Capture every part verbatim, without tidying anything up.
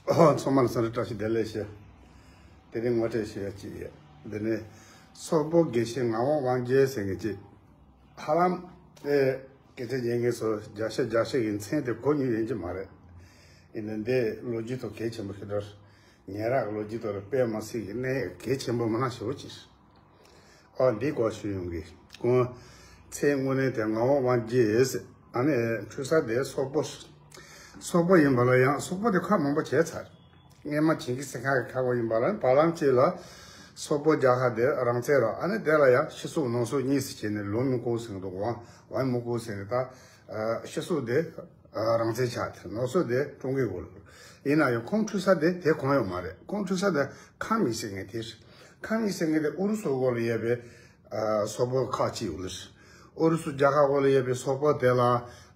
ཨོ། ཚང་མ་ལ་འཚམས་འདྲི་བཀྲ་ཤིས་བདེ་ལེགས་ཞུ། དེ་རིང་ངོ་སྤྲོད་ཞུ་ཡ་ཅིག་ཡོད། འདི་ནི་སོག་པོ་དགེ་བཤེས་ངག་དབང་དབང་རྒྱལ་ཟེར་མཁན་ཅིག་ཧ་ལམ་ཨེ་སྐད་ཆ་བཤད་མཁན་ཚོ་བརྒྱ་ཆ་བརྒྱ་ཞིག་གི་མཚན་དེ་གོ་མྱོང་ཡོད་ཀྱི་མ་རེད། ཡིན་ནའི་འདི་ལོ་རྒྱུས་ཐོག་གལ་ཆེན་པོ་ཞིག་རེད། ཉེ་རབས་ཀྱི་ལོ་རྒྱུས་ཐོག་ལ་དཔེ་མ་སྲིད་ཀྱི་གནད་གལ་ཆེན་པོ་མི་སྣ་ཞེ་པོ་ཅིག་ཨོ། འདི་སྐོར་ཞུ་ཡོང་གི། ཁོང་མཚན་དངོས་གནས་དེ་ངག་དབང་དབང་རྒྱལ། ཨ་ནི་འཁྲུངས་ས་དེ་སོག་པོ། སོག་པོ་ཡིན་པ་ལ་ཡང་སོག་པོ་དེ་ཁག་མང་པོ་བྱས་ཚར། སྔས་མ་ཇིང་གི་སི་ཁན་གྱི་ཁ་བ་ཡིན་པ་ལ་བར་ལམ་གཅིག་ལ་སོག་པོ་རྒྱལ་ཁབ་དེ་རང་བཙན་རག་ཨ་ནི་དེ་ལ་ཡང་ཕྱི་སོག་ནང་སོག་གཉིས་སུ་བྱས་ནས་ལུང་མི་ཀོ་ཟེར་གི་འདུག་ཝང་ཝང་མི་ཀོ་ཟེར་གི་ད། ཕྱི་སོག་དེ་རང་བཙན་ཆགས་ཏེ་ནང་སོག་དེ་ཀྲུང་གོའི་འོག་ལ། ཡིན་ན་ཡང་ཁོང་འཁྲུངས་ས་དེ་དེ་གང་ཡང་མ་རེད། ཁོང་འཁྲུངས་ས་དེ་ཁམས་ཡིག་ཟེར་མཁན་དེ་རེད། ཁམས་ཡིག་ཟེར་མཁན་དེ་ཨུ་རུ་སུ་འོག་ལ་ཡོད་པའི་ཨ་སོག་པོ་ཁག་ཅིག་ཡོད་ལ། ཨུ་རུ་སུ་རྒྱལ་ཁབ་འོག་ལ་ཡོད་པའི་སོག་པོ་དེ་ལ་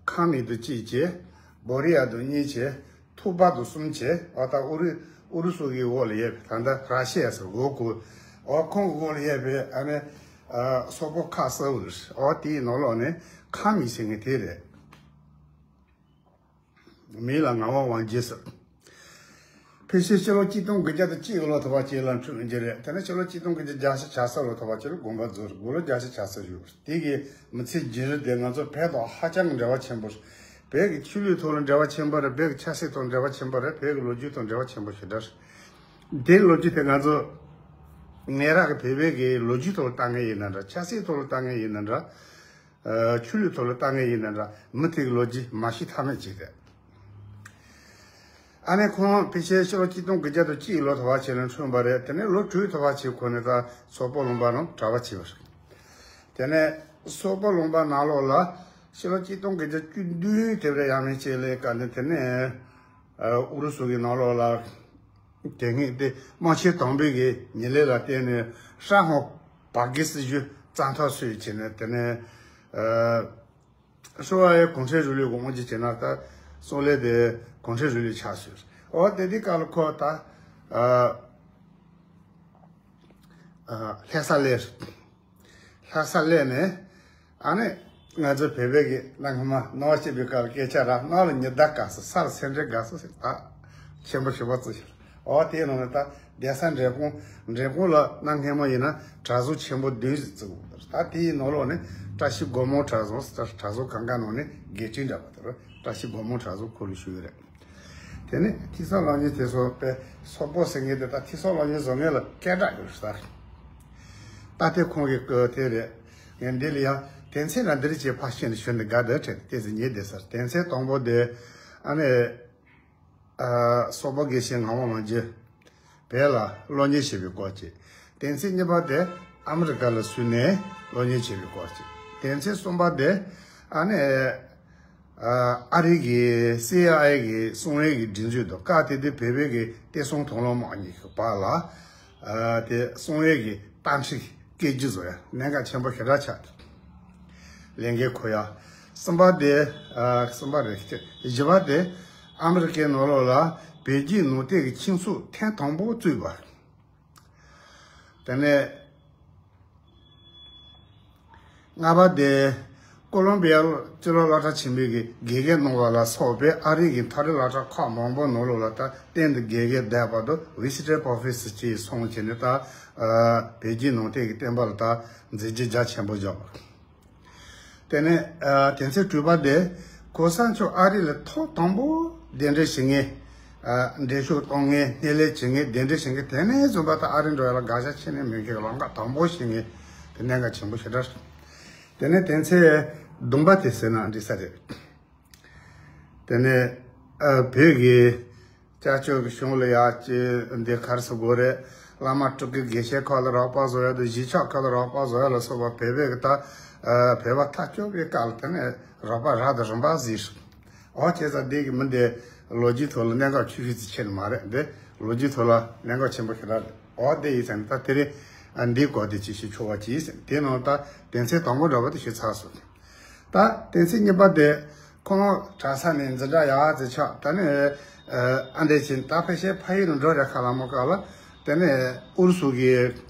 ཁམས་ཡིག་དེ་གཅིག་བྱས། བོ་རི་ཡ་དེ་གཉིས་བྱས། ཐུའུ་པ་དེ་གསུམ་བྱས། ཨ་ད་ཨུ་རུ་ཨུ་རུ་སུ་གི་འོག་ལ་ཡོད་པའི་ད་ལྟ་ར་ཤི་ཡ་ཟེར་འོག་གོ་ཨ་ཁོང་གི་འོག་ལ་ཡོད་པའི་ཨ་ནི་ཨ་སོག་པོ་ཁག་གསར་བ་རེད། ཨ་དེའི་ནང་ལོགས་ནས་ཁམས་ཡིག་ཟེར་མཁན་དེ་རེད། མིང་ལ་ངག་དབང་དབང་རྒྱལ་ཟེར། ཕལ་ཆེར་ཕྱི་ལོ་གཅིག་སྟོང་དགུ་བརྒྱ་དང་གཅིག་གི་ལོ་ཐོ་བ་ཅིག་ལ་འཁྲུངས་རྒྱུ་རེད། དེ་ནས་ཕྱི་ལོ་གཅིག་སྟོང་དགུ་བརྒྱ་བརྒྱད་ཅུ་གྱ་གསུམ་ལོ་ཐོ་བ་ཅིག་ལ་དགོངས་པ་རྫོགས་རེད། དགུང་ལོ་བརྒྱད་ཅུ་གྱ་གསུམ་བཞུགས་རེད། དེ་གི་མི་ཚེ་རྒྱུན་རིང་དེ་ང་ཚོ་བོད་དང་ཧ་ཅང་གི་འབྲེལ་བ་ཆེན་པོ་རེད། བོད་ཀྱི་ཆོས་ལུགས་ཐོག་ལ་འབྲེལ་བ་ཆེན་པོ་རེད། བོད་ཀྱི་ཆབ་སྲིད་ཐོག་འབྲེལ་བ་ཆེན་པོ་རེད། བོད་ཀྱི་ལོ་རྒྱུས་ཐོག་འབྲེལ་བ་ཆེན་པོ་ཞེ་དྲག་རེད། དེའི་ལོ་རྒྱུས་དེ་ང་ཚོ་ཉེ་རབས་ཀྱི་བོད་པའི་གི་ལོ་རྒྱུས་ཐོག་ལ་ལྟ་མཁན་ཡིན་ན་འདྲ། ཆབ་སྲིད་ཐོག་ལ་ལྟ་མཁན་ཡིན་ན་འདྲ། ཆོས་ལུགས་ཐོག་ལ་ལྟ་མཁན་ཡིན་ན་འདྲ། མི་དེ་གི་ལོ་རྒྱུས་མ་ཤེས་ཐབས་མེད་ཅིག་རེད། ཨ་ནི་ཁོང་ཕལ་ཆེར་ཕྱི་ལོ་གཅིག་སྟོང་དགུ་བརྒྱ་དང་གཅིག་ལོ་ཐོ་བ་ཅིག་ལ་འཁྲུངས་པ་རེད། དེ་ནས་ལོ་དྲུག་ཐོ་བ་ཅིག་ཁོ་ནི་ད་སོག་པོ་ལུང་པ་ནང་གྲྭ་པ་བྱས་པ་རེད། དེ་ནས་སོག་པོ་ལུང་པ་ནང་ལོགས་ལ་ཕྱི་ལོ་གཅིག་སྟོང་དགུ་བརྒྱ་བཅུ་བདུན་དེ་རེད། ཡང་མིན་ཅིག་ལ་ག་ནས་དེ་ནས་ཨུ་རུ་སུ་གི་ནང་ལོགས་ལ་དེ་སྔའི་དེ་དམག་ཆེན་དང་པོའི་གི་ཉེ་ལས་ལ་བརྟེན་ནས་ཧྲན་ཧོ་བ་གི་སྲིད་ཇུས་རྩ་འཐོར་སོས་བྱས་ནས། དེ་ནས་ཨ་ཧྲི་ཝ་ཡའི་གུང་ཁྲན་རིང་ལུགས་ཀྱི་དབང་ཆ་བྱས་ན་ད་སོང་ལས་དེ་གུང་ཁྲན་རིང་ལུགས་ཆགས་སོས། འོ་དེ་དུས་སྐབས་ལ་ཁོ་ད་ཨ་ཨ་ལྷ་ས་སླེབས། ལྷ་ས་སླེབས་ནས་ཨ་ནི་ང་ཚོ་བོད་པའི་གི་གནའ་སྔ་མ་ནང་བ་སྐྱིད་པའི་སྐབས་ལ་སྐད་ཆ་ར། ནང་ལ་ཉི་ཟླ་དགའ་ས། ས་ལ་སེ་འབྲས་དགའ་ས་ཟེར། ད་ཆེན་པོ་ཞེ་པོ་བརྩི་ཞིང་། འོ་དེའི་ནང་ནས་ད་གདན་ས་འབྲས་སྤུངས། འབྲས་སྤུངས་ལ་གནའ་སྔ་མོ་ཡིན་ན་གྲྭ་ཟུར་ཆེན་པོ་བདུན་ཞིག་བརྩི་དགོས་པ་རེད། ད་དེའི་ནང་ལོགས་ནས་བཀྲ་ཤིས་སྒོ་མང་གྲྭ་ཟུར། གྲྭ་ཟུར་གང་ག་ནང་ནས་དགེ་ཕྲུག་འདྲ་པོ་དེ་རེད། བཀྲ་ཤིས་སྒོ་མང་གྲྭ་ཟུར་ཁོ་ལ་ཞུགས་ཡོད་རེད། དེ་ནས་ཐོས་བསམ་སློབ་གཉེར་དེ་ཚོ་དཔེ་སོག་པོ་ཟེར་མཁན་དེ་ད་ཐོས་བསམ་སློབ་གཉེར་བཟོ་མཁན་ལ་སྐད་གྲགས་ཡོད་རེད་ཟེར། ད་དེ་ཁོང་གི་སྐུ་དེ་རེད། ངས་འདི་ལ་ཡང་དོན་ཚན་ལ་འདིར་བྱས་ཕར་ཕྱིན་ནས་ཞུ་ནས་དགའ་བསྡད་བྲལ་ཏེ་ཟེར་ཉེ་བསྡད་ཟེར། དོན་ཚན་དང་པོ་དེ་ཨ་ནི་ཨ་སོག་པོ་དགེ་བཤེས་ངག་དབང་དབང་རྒྱལ་བོད་ལ་སློབ་གཉེར་བྱས་པའི་སྐོར་གྱི། དོན་ཚན་གཉིས་པ་དེ་ཨ་མི་རི་ཀ་ལ་བཙུགས་ནས་སློབ་གཉེར་བྱས་པའི་སྐོར་གྱི། དོན་ཚན་གསུམ་པ་དེ་ཨ་ནི་ཨ་ཨ་རི་གི་སི་ཨའི་ཨེ་གི་གསང་བའི་གི་སྒྲིག་འཛུགས་དང་། སྐབས་དེ་དུས་བོད་པའི་གི་བསྟན་སྲུང་དང་བླངས་དམག་གཉིས་ཀྱི་བར་ལ་ཨ་དེ་གསང་བའི་གི་དམ་ཁྲིད་སྐད་སྒྱུར་བཟོ་ཡ་གནད་འགག་ཆེན་པོ་ཞེ་དྲག་ཆགས་འདུག་ལས་འགན་འཁུར་ཡ། གསུམ་པ་དེ་ཨ་གསུམ་པ་རེད། བཞི་པ་དེ་ཨ་མི་རི་ཀའི་ནང་ལོགས་ལ་བོད་བརྒྱུད་ནང་བསྟན་གྱི་ཁྱིམ་ཚང་ཐེངས་དང་པོ་བཙུགས་པ། དེ་ནས་ལྔ་པ་དེ་ཀོ་ལོམ་བི་ཡ་སྤྱི་ལོ་སློབ་གྲྭ་ཆེན་མོའི་གི་དགེ་རྒན་གནང་བ་ལ་སོགས་པའི་ཨ་རི་གི་མཐོ་རིམ་སློབ་གྲྭ་ཁག་མང་པོ་ནང་ལོགས་ལ་ད་གཏན་དུ་དགེ་རྒན་བསྡད་པ་དང་། ཝི་སི་ཊར་པོ་རོ་ཕེ་སར་ཅིག་སོང་བྱས་ནས་ད་ཨ་བོད་བརྒྱུད་ནང་བསྟན་གྱི་བསྟན་པ་ལ་ད་མཛད་རྗེས་རྒྱ་ཆེན་པོ་བཞག་པ། དེ་ནས་ཨ་དོན་ཚན་དྲུག་པ་དེ་གོང་ས་མཆོག་ཨ་རི་ལ་ཐོག་དང་པོ་གདན་འདྲེན་བྱེད་མཁན། ཨ་འགྲེལ་བཤད་གཏོང་མཁན། སྣེ་ལེན་བྱེད་མཁན། གདན་འདྲེན་བྱེད་མཁན། དེ་ནས་བཟུང་བ་ད་ཨ་རི་འགྲོ་ཡ་ལ་དགག་བྱ་ཁྱོན་ནས་མེད་མཁན་གྱི་ལམ་ཁ་དང་པོ་བྱེད་མཁན་དེ་གནད་འགག་ཆེན་པོ་ཞེ་དྲག་རེད། དེ་ནས་དོན་ཚན་བདུན་པ་དེ་ཟེར་ན་འགྲིག་ས་རེད། དེ་ནས་ཨ་བོད་ཀྱི་སྐྱབས་བཅོལ་གྱི་གཞུང་ལ་ཡ་ཅི་འདི་ག་རེ་ཟེར་དགོས་རེད། བླ་མ་སྤྲུལ་སྐུ་དགེ་བཤེས་ཁག་ལ་རོགས་པ་བཟོ་ཡ་དང་། གཞིས་ཆགས་ཁག་ལ་རོགས་པ་བཟོ་ཡ་ལ་སོགས་པ་བོད་པའི་གི་ད་ཨ་བོད་པ་ཐག་གཅོད་པའི་སྐབས་ལ་དེ་ནས་རོགས་པ་རག་དང་རིམ་པ་གཟིགས། འོ་བྱས་ཙང་འདི་གི་མི་འདི་ལོ་རྒྱུས་ཐོག་ལ་གནད་འགག་ཆེ་ཤོས་ཅིག་ཁྱེར་ནི་མ་རེད། འདི་ལོ་རྒྱུས་ཐོག་ལ་གནད་འགག་ཆེན་པོ་ཞེ་དྲག་རེད། འོ་དེ་ཡིན་ཙང་ད་དེ་རིང་ཨ་འདིའི་སྐོར་དེ་ཅིག་ཞུ་ཆོག་པ་ཅིག་ཡིན་ཟེར། དེ་ནང་ད་དོན་ཚན་དང་པོ་འདྲ་བ་དེ་ཞུས་ཚར་སོང་། ད་དོན་ཚན་གཉིས་པ་དེ་ཁོང་གྲྭ་ས་ནས་འཛིན་གྲྭ་ཡག་ཙེ་ཆགས། ད་ནི་ཨ་འདྲས་ཕྱིན། ད་ཕལ་ཆེར་ཕ་ཡུལ་ལ་འགྲོ་རེ་ཁ་ལ་མོ་ཀ་ལ། དེ་ནས་ཨུ་རུ་སུ་གི་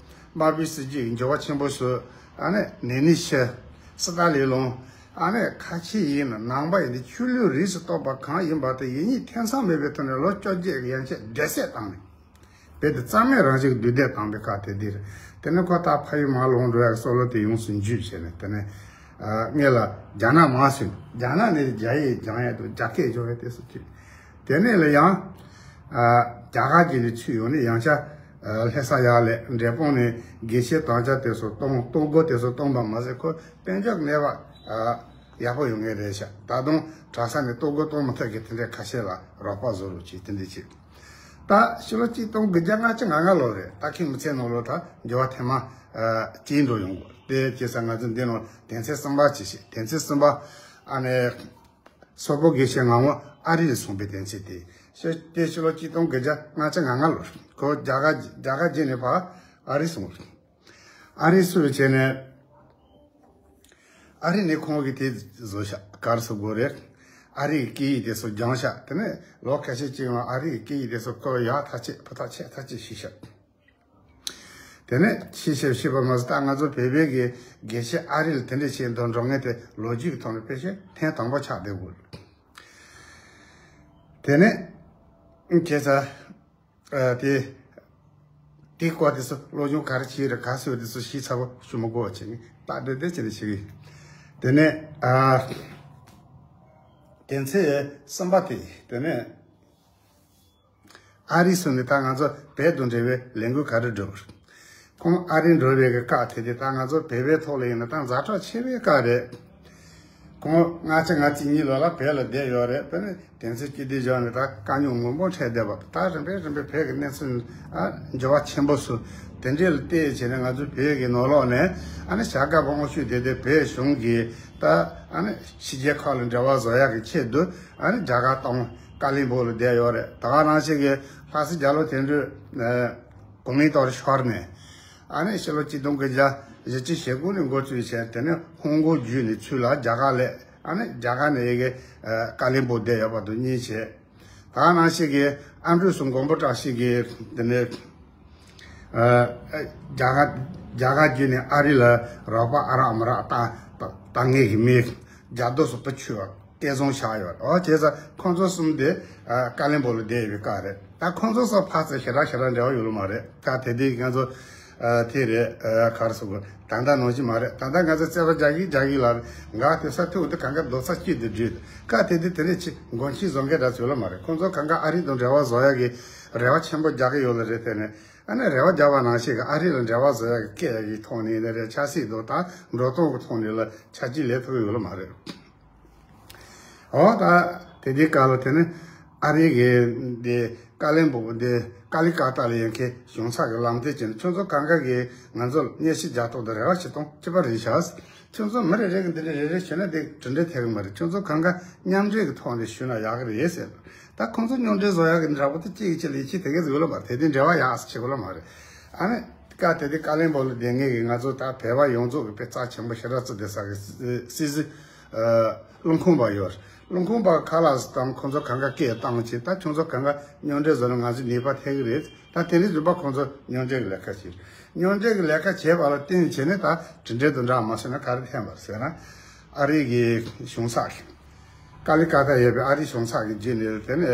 དམར་པོའི་སྲིད་ཇུས་འགྱུར་བ་ཆེན་པོ་སོང་། ཨ་ནི་ལེ་ནིན་ཤི། སི་ཏཱ་ལིན་ལངས། ཨ་ནི་ཁ་ཆེ་ཡིན་ན་ནང་པ་ཡིན་ཏེ་ཆོས་ལུགས་རིས་སུ་གཏོགས་པ་གང་ཡིན་པ་དེ་ཡིན་གཉིས་ཐེ་ཚོམ་མེད་པའི་ཐོག་ནས་ལོ་བཅོ་བརྒྱད་ཀྱི་ཡན་ཆད་འདྲེ་བསད་བཏང་ནས། རྦད་དེ་རྩ་མེད་རང་བཞིན་གྱི་བསྡུས་བསྡད་བཏང་པའི་སྐབས་དེ་འདིར། དེ་ནས་ཁོ་ད་ཕ་ཡུལ་མར་ལོག་འགྲོ་ཡག་སྲོག་ལོ་དེ་ཡོངས་སུ་འཇུས་བྱས་ནས། དེ་ནས་ཨ་སྔོན་ལ་རྒྱ་ནག་མར་སོན། རྒྱ་ནག་ནས་རྒྱ་ཡིག་སྦྱང་ཡས་དང་རྒྱ་སྐད་སྦྱོང་ཡས་དེ་སོགས་བྱས། དེ་ནས་ལ་ཡང་ཨ་རྒྱ་གར་གྱི་ནས་ཚུར་ཡོང་ནས་ཡང་བསྐྱར་ཨ་ལྷ་ས་ཡར་ལ་འབྲས་སྤུངས་ནས་དགེ་བཤེས་དམ་བཅའ་དེ་ཚོ་གཏོང་། གཏོང་སྒོ་དེ་ཚོ་གཏོང་པ་མ་ཟད། ཁོ་དཔལ་འབྱོར་གནས་བབ་ཨ་ཡག་པོ་ཡོང་ངེས་རེད་ཤག་ད་དུང་གྲྭ་ས་ནས་གཏོང་སྒོ་གཏོང་མི་ཐུབ་མཁན་དེ་འདྲའི་ཁ་ཤས་ལ་རོགས་པ་བཟོ་རོགས་བྱེད། དེ་འདྲ་བྱེད། ད་ཕྱི་ལོ་གཅིག་སྟོང་དགུ་བརྒྱ་ལྔ་བཅུ་ང་ལྔ་ལོ་རེད། ད་ཁྱེད་མི་ཚེ་ནང་ལོ་ད་འགྱུར་བ་ཐེངས་མ་ཨ་སྐྱེལ་འགྲོ་ཡོང་དགོས། དེ་བྱས་ཙང་ང་ཚོ་འདི་ནང་དོན་ཚན་གསུམ་པ་ཅིག་བཤད། དོན་ཚན་གསུམ་པ་ཨ་ནི། སོག་པོ་དགེ་བཤེས་ངག་དབང་ཨ་རི་ལ་སོང་པའི་དོན་ཚན་དེ། ཤ་དེ་ཕྱི་ལོ་གཅིག་སྟོང་དགུ་བརྒྱ་ལྔ་བཅུ་ང་ལྔ་ལོར་ཁོ་རྒྱ་གར་རྒྱ་གར་བརྒྱུད་ནས་ཕར་ཨ་རི་སོང་། ཨ་རི་སོང་བྱས་ནས་ཨ་རི་ནས་ཁོང་གིས་དེ་བཟོ་ཤག་ག་རེ་ཟེར་དགོས་རེད། ཨ་རི་གི་སྐད་ཡིག་དེ་ཚོ་སྦྱངས་ཤག་དེ་ནས་ལོ་ཁ་ཤས་ཅིག་ཡང་ཨ་རི་གི་སྐད་ཡིག་དེ་ཚོ་ཁོ་ཡག་ཐག་ཆོད་ཕུ་ཐག་ཆོད་ཐག་ཆོད་ཤེས་ཤག་དེ་ནས་ཤེས་ཤེས་ཤེས་པ་མ་ཟད། ད་ང་ཚོ་བོད་པའི་གི་དགེ་བཤེས་ཨ་རི་ལ་དེ་འདྲ་བྱས་འདུག་འགྲོ་མཁན་དེ་ལོ་རྒྱུས་ཀྱི་ཐོག་ནས་དཔེ་ཆ་ཐེངས་དང་པོ་ཆགས་བསྡད་དགོས། དེ་ནས་ཁྱེད་ཚ་ཨ་དེ་དེ་སྐོར་དེ་ཚོ་སློབ་སྦྱོང་ག་རེ་བྱས་རེད། ག་ཚོད་དེ་ཚོ་ཤེས་ཚར་བ་ཞུ་མི་དགོས་པ་བྱས་ནས་ད་འདྲ་འདྲ་བྱས་ནས་བྱེད་གི། དེ་ནས་ཨ་དོན་ཚན་གསུམ་པ་དེ། དེ་ནས་ཨ་རི་སོང་ནས་ད་ང་ཚོ་བོད་དང་འབྲེལ་བའི་ལས་འགུལ་ག་རེ་སྒྲུབ། ཁོང་ཨ་རི་འགྲོ་བའི་གི་སྐབས་དེ་དེ་ད་ང་ཚོ་བོད་པའི་ཐོག་ལ་ཡིན་ན་ད་ཛ་དྲག་ཆེ་བའི་སྐབས་རེད། ཁོང་ལྔ་བཅུ་ང་གཅིག་གཉིས་ལོ་ལ་བོད་ལ་བསྡད་ཡོད་རེད། དེ་ནས་དོན་ཚན་སྤྱི་བདེ་སྦྱོང་ནས་ད་དཀའ་རྙོག་མང་པོ་འཕྲད་བསྡད་པ། ད་རིམ་པས་རིམ་པས་བོད་ཀྱི་གནས་ཚུལ་ཨ་འགྱུར་བ་ཆེན་པོ་སོང་། དེ་འདྲས་ལ་བལྟས་བྱས་ནས་ང་ཚོ་བོད་ཀྱི་ནང་ལོགས་ནས་ཨ་ནི་བྱ་དགའ་པོ་དབང་ཤུགས་ལྡན་ཏེ་བོད་གཞུང་གིས་ད་ཨ་ནི་ཕྱི་རྒྱལ་ཁག་ལ་འབྲེལ་བ་བཟོ་ཡག་གི་ཆེད་དུ་ཨ་ནི་རྒྱ་གར་དང་ཀ་ལིན་སྦུག་ལ་བསྡད་ཡོད་རེད། ད་ག་ནང་བཞིན་གྱི་ལྷ་སའི་རྒྱ་ལོ་དོན་གྲུབ་ཨ་གོ་མིན་ཏང་ཤོར་ནས་ཨ་ནི་ཕྱི་ལོ་གཅིག་སྟོང་དགུ་བརྒྱ་བཞི་བཅུ་ཞེ་དགུ་ནས་འགོ་བཙུགས་བྱས། དེ་ནས་ཧོང་ཀོང་བརྒྱུད་ནས་ཚུར་ལ་རྒྱ་གར་སླེབས། ཨ་ནི་རྒྱ་གར་ནས་ཡ་གི་ཨ་ཀ་ལིན་སྦུག་བསྡད་ཡོད་པ་དང་གཉིས་བྱས། ད་ག་ནང་བཞིན་གྱི་ཨ་འབྲུག་སུ་མགོན་པོ་བཀྲ་ཤིས་ཀྱིས་དེ་ནས་ཨ་རྒྱ་གར་རྒྱ་གར་བརྒྱུད་ནས་ཨ་རི་ལ་རོགས་པ་ཨ་རག་མ་རག་བཏང་བཏང་མཁན་གྱི་མི་རྒྱ་རྡོ་སོགས་པ་ཚུར་སྐད་བཟང་ཆགས་ཡོད། འོ་བྱས་ཙང་ཁོང་ཚོ་གསུམ་དེ་ཨ་ཀ་ལིན་སྦུག་ལ་བསྡད་ཡོད་པའི་སྐབས་རེད། ད་ཁོང་ཚོ་སོགས་ཕར་ཚུར་ཞེ་དྲག་ཞེ་དྲག་འབྲེལ་བ་ཡོད་ལོ་མ་རེད། ད་དེ་དུས་ང་ཚོ་ཨ་དེ་རེད། ཨ་ག་རེ་ཟེར་དགོས། ད་ལྟ་ནང་བཞིན་མ་རེད། ད་ལྟ་ང་ཚོ་བརྩེ་བ་རྒྱག་གི་རྒྱག་གི་ལ་འགག་དེ་ས་ཐུག་དེ་གང་ག་རྡོག་རྩ་གཅིག་ཏུ་སྒྲིལ། སྐབས་དེ་དུས་དེ་འདྲས་ཅིག་མགོ་འཁྱིལ་བཟོ་མཁན་འདྲ་ཚོ་ཡོད་ལོ་མ་རེད། ཁོང་ཚོ་གང་ག་ཨ་རི་དང་འབྲེལ་བ་བཟོ་ཡག་གི་རེ་བ་ཆེན་པོ་རྒྱག་གི་ཡོད་ལ་རེད། དེ་ནས་ཨ་ནི་རེ་བ་རྒྱག་པ་ནང་བཞིན་གྱི་ཨ་རི་ལ་འབྲེལ་བ་བཟོ་ཡག་གི་སྐད་ཡག་གི་ཐོག་ནས་ནི་རེད། ཆབ་སྲིད་དང་ད་འགྲོ་སྟངས་ཀྱི་ཐོག་ནས་ལ་ཆ་རྐྱེན་ལེན་ཐུབ་ཀྱི་ཡོད་ལོ་མ་རེད། འོ་ད་དེ་དུས་སྐབས་ལ་དེ་ནི་ཨ་རི་གི་འདི་ཀ་ལིན་སྦུག་འདི་ཀ་ལི་ཀ་ཏ་ལ་ཡོད་མཁན་གཞུང་ཚབ་ཀྱི་ལམ་སྟོན་བྱས་ནས། ཁྱོད་ཚོ་གང་ག་གིས་ང་ཚོ་ལ་སྙན་ཞུ་རྒྱག་ཐོག་ཏུ་རེ་བ་བྱེད་སྟངས་གཅིག་པ་རེད་ཤག་ཁྱོད་ཚོ་མི་རེ་རེ་གིས་འདི་འདྲ་རེ་རེ་ཞུས་ན་འདི་གྲུབ་འབྲས་ཐེབས་ཀྱི་མ་རེད། ཁྱོད་ཚོ་གང་ག་མཉམ་འབྲེལ་གྱི་ཐོག་ནས་ཞུས་ན་ཡག་གི་རེད་ཟེར། ད་ཁོང་ཚོ་མཉམ་འབྲེལ་བཟོ་ཡག་གི་འདྲ་པོ་དེ་གཅིག་གིས་གཅིག་ལ་ཡིད་ཆེས་དེ་གས་ཟིག་ཡོད་ལ་མ་རེད། དེ་དུས་འབྲེལ་བ་ཡག་ཟེར་བྱེད་དགོས་ལ་མ་རེད། ཨ་ནི་སྐབས་དེ་དུས་ཀ་ལིན་སྦུག་ལ་བསྡད་མཁན་གྱི་ང་ཚོ་ད་བོད་པ་ཡོངས་རྫོགས་ཀྱི་དཔེ་རྩ་ཆེན་པོ་ཞེ་དྲག་བརྩི་བསྡད་ས་གི་སྲིད་སྲིད་ཨ་ཀླུ་ཁོང་པ་ཡོད། ཀླུ་ཁོང་པ་ཁ་ལག་ཟིག་བཏང་། ཁོང་ཚོ་གང་ག་སྐད་བཏང་བྱས། ད་ཁྱོད་ཚོ་གང་ག་མཉམ་འབྲེལ་བཟོ་ན་ང་ཚོ་ནུས་པ་ཐེབས་ཀྱི་རེད། ད་དེ་རིང་རིམ་པ་ཁོང་ཚོ་མཉམ་འབྲེལ་གྱི་ལས་ཀ་བྱེད། མཉམ་འབྲེལ་གྱི་ལས་ཀ་བྱས་པ་ལ་བརྟེན་བྱས་ནས་ད་གྲུབ་འབྲས་དང་འདྲ་མ་སོང་ན་ག་རེ་ཐེབས་པ་རེད་ཟེར་ན། ཨ་རི་གི་གཞུང་ཚབ་ཀྱིས། ཀ་ལི་ཀ་ཏ་ཡོད་པའི་ཨ་རིའི་གཞུང་ཚབ་ཀྱིས་བརྒྱུད་ནས་དེ་ནས་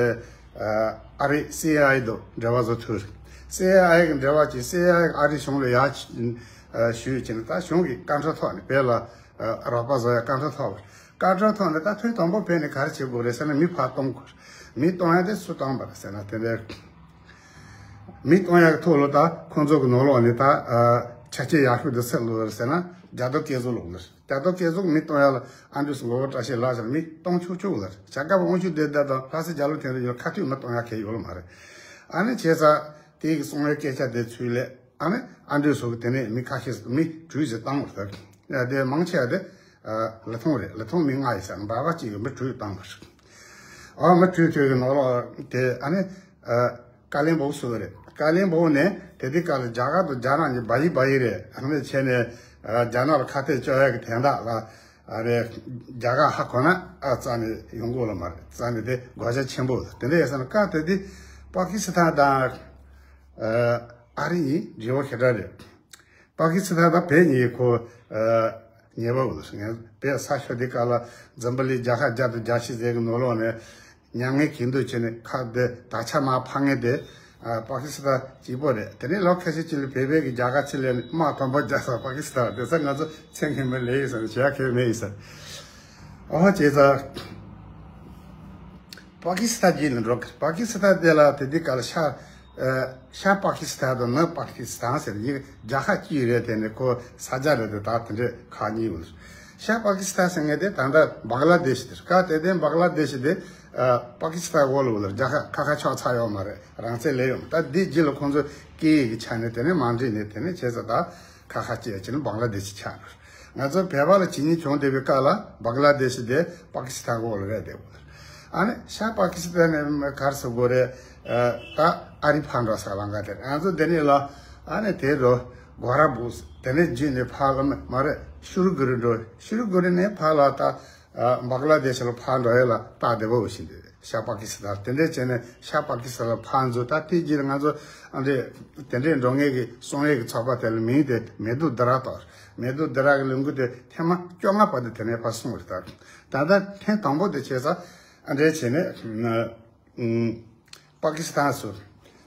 ཨ་རིའི་སི་ཨའི་ཨའི་དང་འབྲེལ་བ་བཟོ་ཐུབ། སི་ཨའི་ཨའི་གི་འབྲེལ་བ་བྱས། སི་ཨའི་ཨའི་གིས་ཨ་རིའི་གཞུང་ལ་ཡར་ཞུས་བྱས་ནས། ད་གཞུང་གི་བཀའ་འཁྲོལ་ཐོག་ནས་བོད་ལ་རོགས་པ་བཟོ་ཡ་བཀའ་འཁྲོལ་ཐོབ། བཀའ་འཁྲོལ་ཐོག་ནས་ད་ཐོག་དང་པོ་བོད་ནས་ག་རེ་བྱེད་དགོས་རེད་ཟེར་ན། མི་ཕར་གཏོང་དགོས། མི་གཏོང་ཡ་དེ་སུ་གཏོང་བ་རེད་ཟེར་ན། དེ་འདྲའི་མི་གཏོང་ཡ་གི་ཐོག་ལ་ད་ཁོང་ཚོ་གི་ནང་ལོགས་ནས་ད་ཆ་རྐྱེན་ཡག་ཤོས་དེ་སུ་ལོག་རེད་ཟེར་ན། རྒྱ་རྡོ་སྐལ་བཟང་ལོག་ལ། རྒྱ་རྡོ་སྐལ་བཟང་མི་གཏོང་ཡ་ལ་ཨ་འབྲུག་སུ་མགོན་པོ་བཀྲ་ཤིས་ལགས་ཟེར་མི་གཏོང་ཆོག་ཆོག་ལ། བྱ་དགའ་པོ་དབང་ཤུགས་ལྡན་ད་དང་ལྷ་སའི་རྒྱ་ལོ་དོན་གྲུབ་ཡོད་ཁ་ཐུག་མི་གཏོང་ཡ་གལ་ཡོད་ལ་མ་རེད། ཨ་ནི་བྱས་ཙང་དེ་གི་གསུང་བའི་སྐད་ཆ་དེ་ཚུར་ལ་ཨ་ནི་ཨ་འབྲུག་སུ་གི་དེ་ནས་མི་ཁ་ཤས་མི་དྲུག་ཙམ་བཏང་བ་རེད། དེ་མང་ཆེ་བ་དེ་ལི་ཐང་རེད། ལི་ཐང་མི་ལྔ་ཡོད་ས་ནས་འབའ་བ་གཅིག་གི་མི་དྲུག་བཏང་བ་རེད། ཨ་མི་དྲུག་དེ་གི་ནང་ལོགས་དེ་ཨ་ནི་ཀ་ལིན་སྦུག་སུ་རེད། ཀ་ལིན་སྦུག་ནས་དེ་དུས་སྐབས་ལ་རྒྱ་གར་དང་རྒྱ་ནག་གཉིས་བ་ཡི་བ་ཡི་རེད། ཨ་ནི་བྱས་ནས་རྒྱ་ནག་ལ་ཁ་གཏད་གཅོག་ཡ་གི་དོན་དག་ལ་ཨ་རེད། རྒྱ་གར་ཧ་གོ་ན་ཨ་རྩ་ནས་ཡོང་གི་ལ་མ་རེད། རྩ་ནས་དེ་དགོས་ཆ་ཆེན་པོ་དེ་འདྲ་ཡོད་ས་ན། སྐབས་དེ་དུས་པ་ཀི་སི་ཐན་དང་ཨ་རི་གཉིས་འབྲེལ་བ་ཞེ་དྲག་རེད། པ་ཀི་སི་ཐན་དང་བོད་གཉིས་ཁོ་ཨ་ ཉེ་བ་འུ་ལ་ངས་བས་ས་ཤོ་དེ་ག་ལ་འཛམ་བུ་གླིང་རྒྱལ་ཁབ་བརྒྱ་དང་བརྒྱད་ཅུ་ཟེར་གི་ནོར་ལོག་ནས་མྱ་ངན་གྱིས་འདུག་བྱས་ནས་ཁ་བདེ་ད་ཆ་མ་ཕ་ངེ་དེ་ཨ་པ་ཀི་སི་ཐན་གཅིག་པོ་རེད། དེ་ནས་ལོ་ཁ་ཤས་ཅིག་ལ་བོད་པའི་གི་རྒྱལ་ཁབ་ཚིག་ལས་ནས་དམག་དང་པོ་རྒྱག་ས་པ་ཀི་སི་ཐན་དེ་ས་ང་ཚོ་མཚན་གི་མི་ལས་ཡིན་ས་བྱ་ཁེ་མེད་ཡིན་ས། ཨོ་བྱས་ཙང་པ་ཀི་སི་ཐན་གྱི་ནས་འགྲོ་གི་པ་ཀི་སི་ཐན་དེ་ལ་དེ་དུས་ག་ལ་ཤ་ཤ་པ་ཀི་སི་ཐན་དང་ནུབ་པ་ཀི་སི་ཐན་ཟེར་ཡིན་རྒྱལ་ཁབ་གཅིག་རེད། དེ་ནས་ཁོ་ས་ཆ་རེད་དེ་ད་དེ་འདྲས་ཁག་གཉིས་ཡོད། ཤ་པ་ཀི་སི་ཐན་ཟེར་མཁན་དེ་ད་ལྟ་བང་ལ་དེ་ཤི་དེ་སྐབས་དེ་དེ་བང་ལ་དེ་ཤི་དེ་པ་ཀི་སི་ཐན་འོག་ལ་ཡོད་ལ་རྒྱལ་ཁབ་ཁ་ཁ་ཆགས་ཚར་ཡོད་མ་རེད། རང་བཙན་ལས་ཡོད་མ་ད་འདི་རྗེས་ལ་ཁོང་ཚོ་སྐད་ཡིག་གི་ཆ་ནས་དེ་ནས་མ་འགྲིག་ནས་དེ་ནས་བྱས་ཙང་ད་ཁ་ཁ་སྐྱེས་ཕྱིན་བང་ལ་དེ་ཤི་ཆགས་ནས། ང་ཚོ་བོད་པ་ལ་བྱས་ཉེས་བྱུང་བསྡད་པའི་སྐབས་ལ་བང་ལ་དེ་ཤི་དེ་པ་ཀི་སི་ཐན་འོག་ལ་རེད་བསྡད་ཡོད། ཨ་ནི་ཤ་པ་ཀི་སི་ཐན་ནས་ག་རེ་ཟེར་དགོས་རེད། ད་ཨ་རི་ཕར་འགྲོ་ས་ལམ་ཁ་དེ་ང་ཚོ་དེ་ནས་ལ་ཨ་ནི་དེ་རུ་སྒོ་ར་བུ་དེ་ནས་བརྒྱུད་ནས་ཕར་ལ་མ་རེད་ཤུ་རུ་གུ་རུ་འགྲོ། ཤུ་རུ་གུ་རུ་ནས་ཕར་ལ་ད་བང་ལ་དེ་ཤི་ལ་ཕར་འགྲོ་ཡས་ལ་སྟབས་བདེ་པོ་བྱིན་དེ་ཤ་པ་ཀི་སི་ཐན་དེ་འདྲས་བྱས་ནས་ཤ་པ་ཀི་སི་ཐན་ལ་ཕར་འཛུལ། ད་དེ་རྗེས་ང་ཚོ་ཨ་འདྲས་དེ་འདྲས་འགྲོ་ངེས་ཀྱི་སོང་ངེས་ཀྱི་ཚོགས་པ་དེ་ལ་མིང་དེ་མེ་ཏོག་ལྡུམ་ར་བཏགས། མེ་ཏོག་ལྡུམ་ར་གི་ལུང་གུ་དེ་ཐེངས་མ་བཅོ་ལྔ་བར་དུ་དེ་ནས་ཕར་སོང་བ་རེད། ད་ད་ལྟ་ཐེངས་དང་པོ་དེ་བྱས་ཙང་ཨ་འདྲས་བྱས་ནས་ཨ་ཨུམ་པ་ཀི་སི་ཐན་སུ་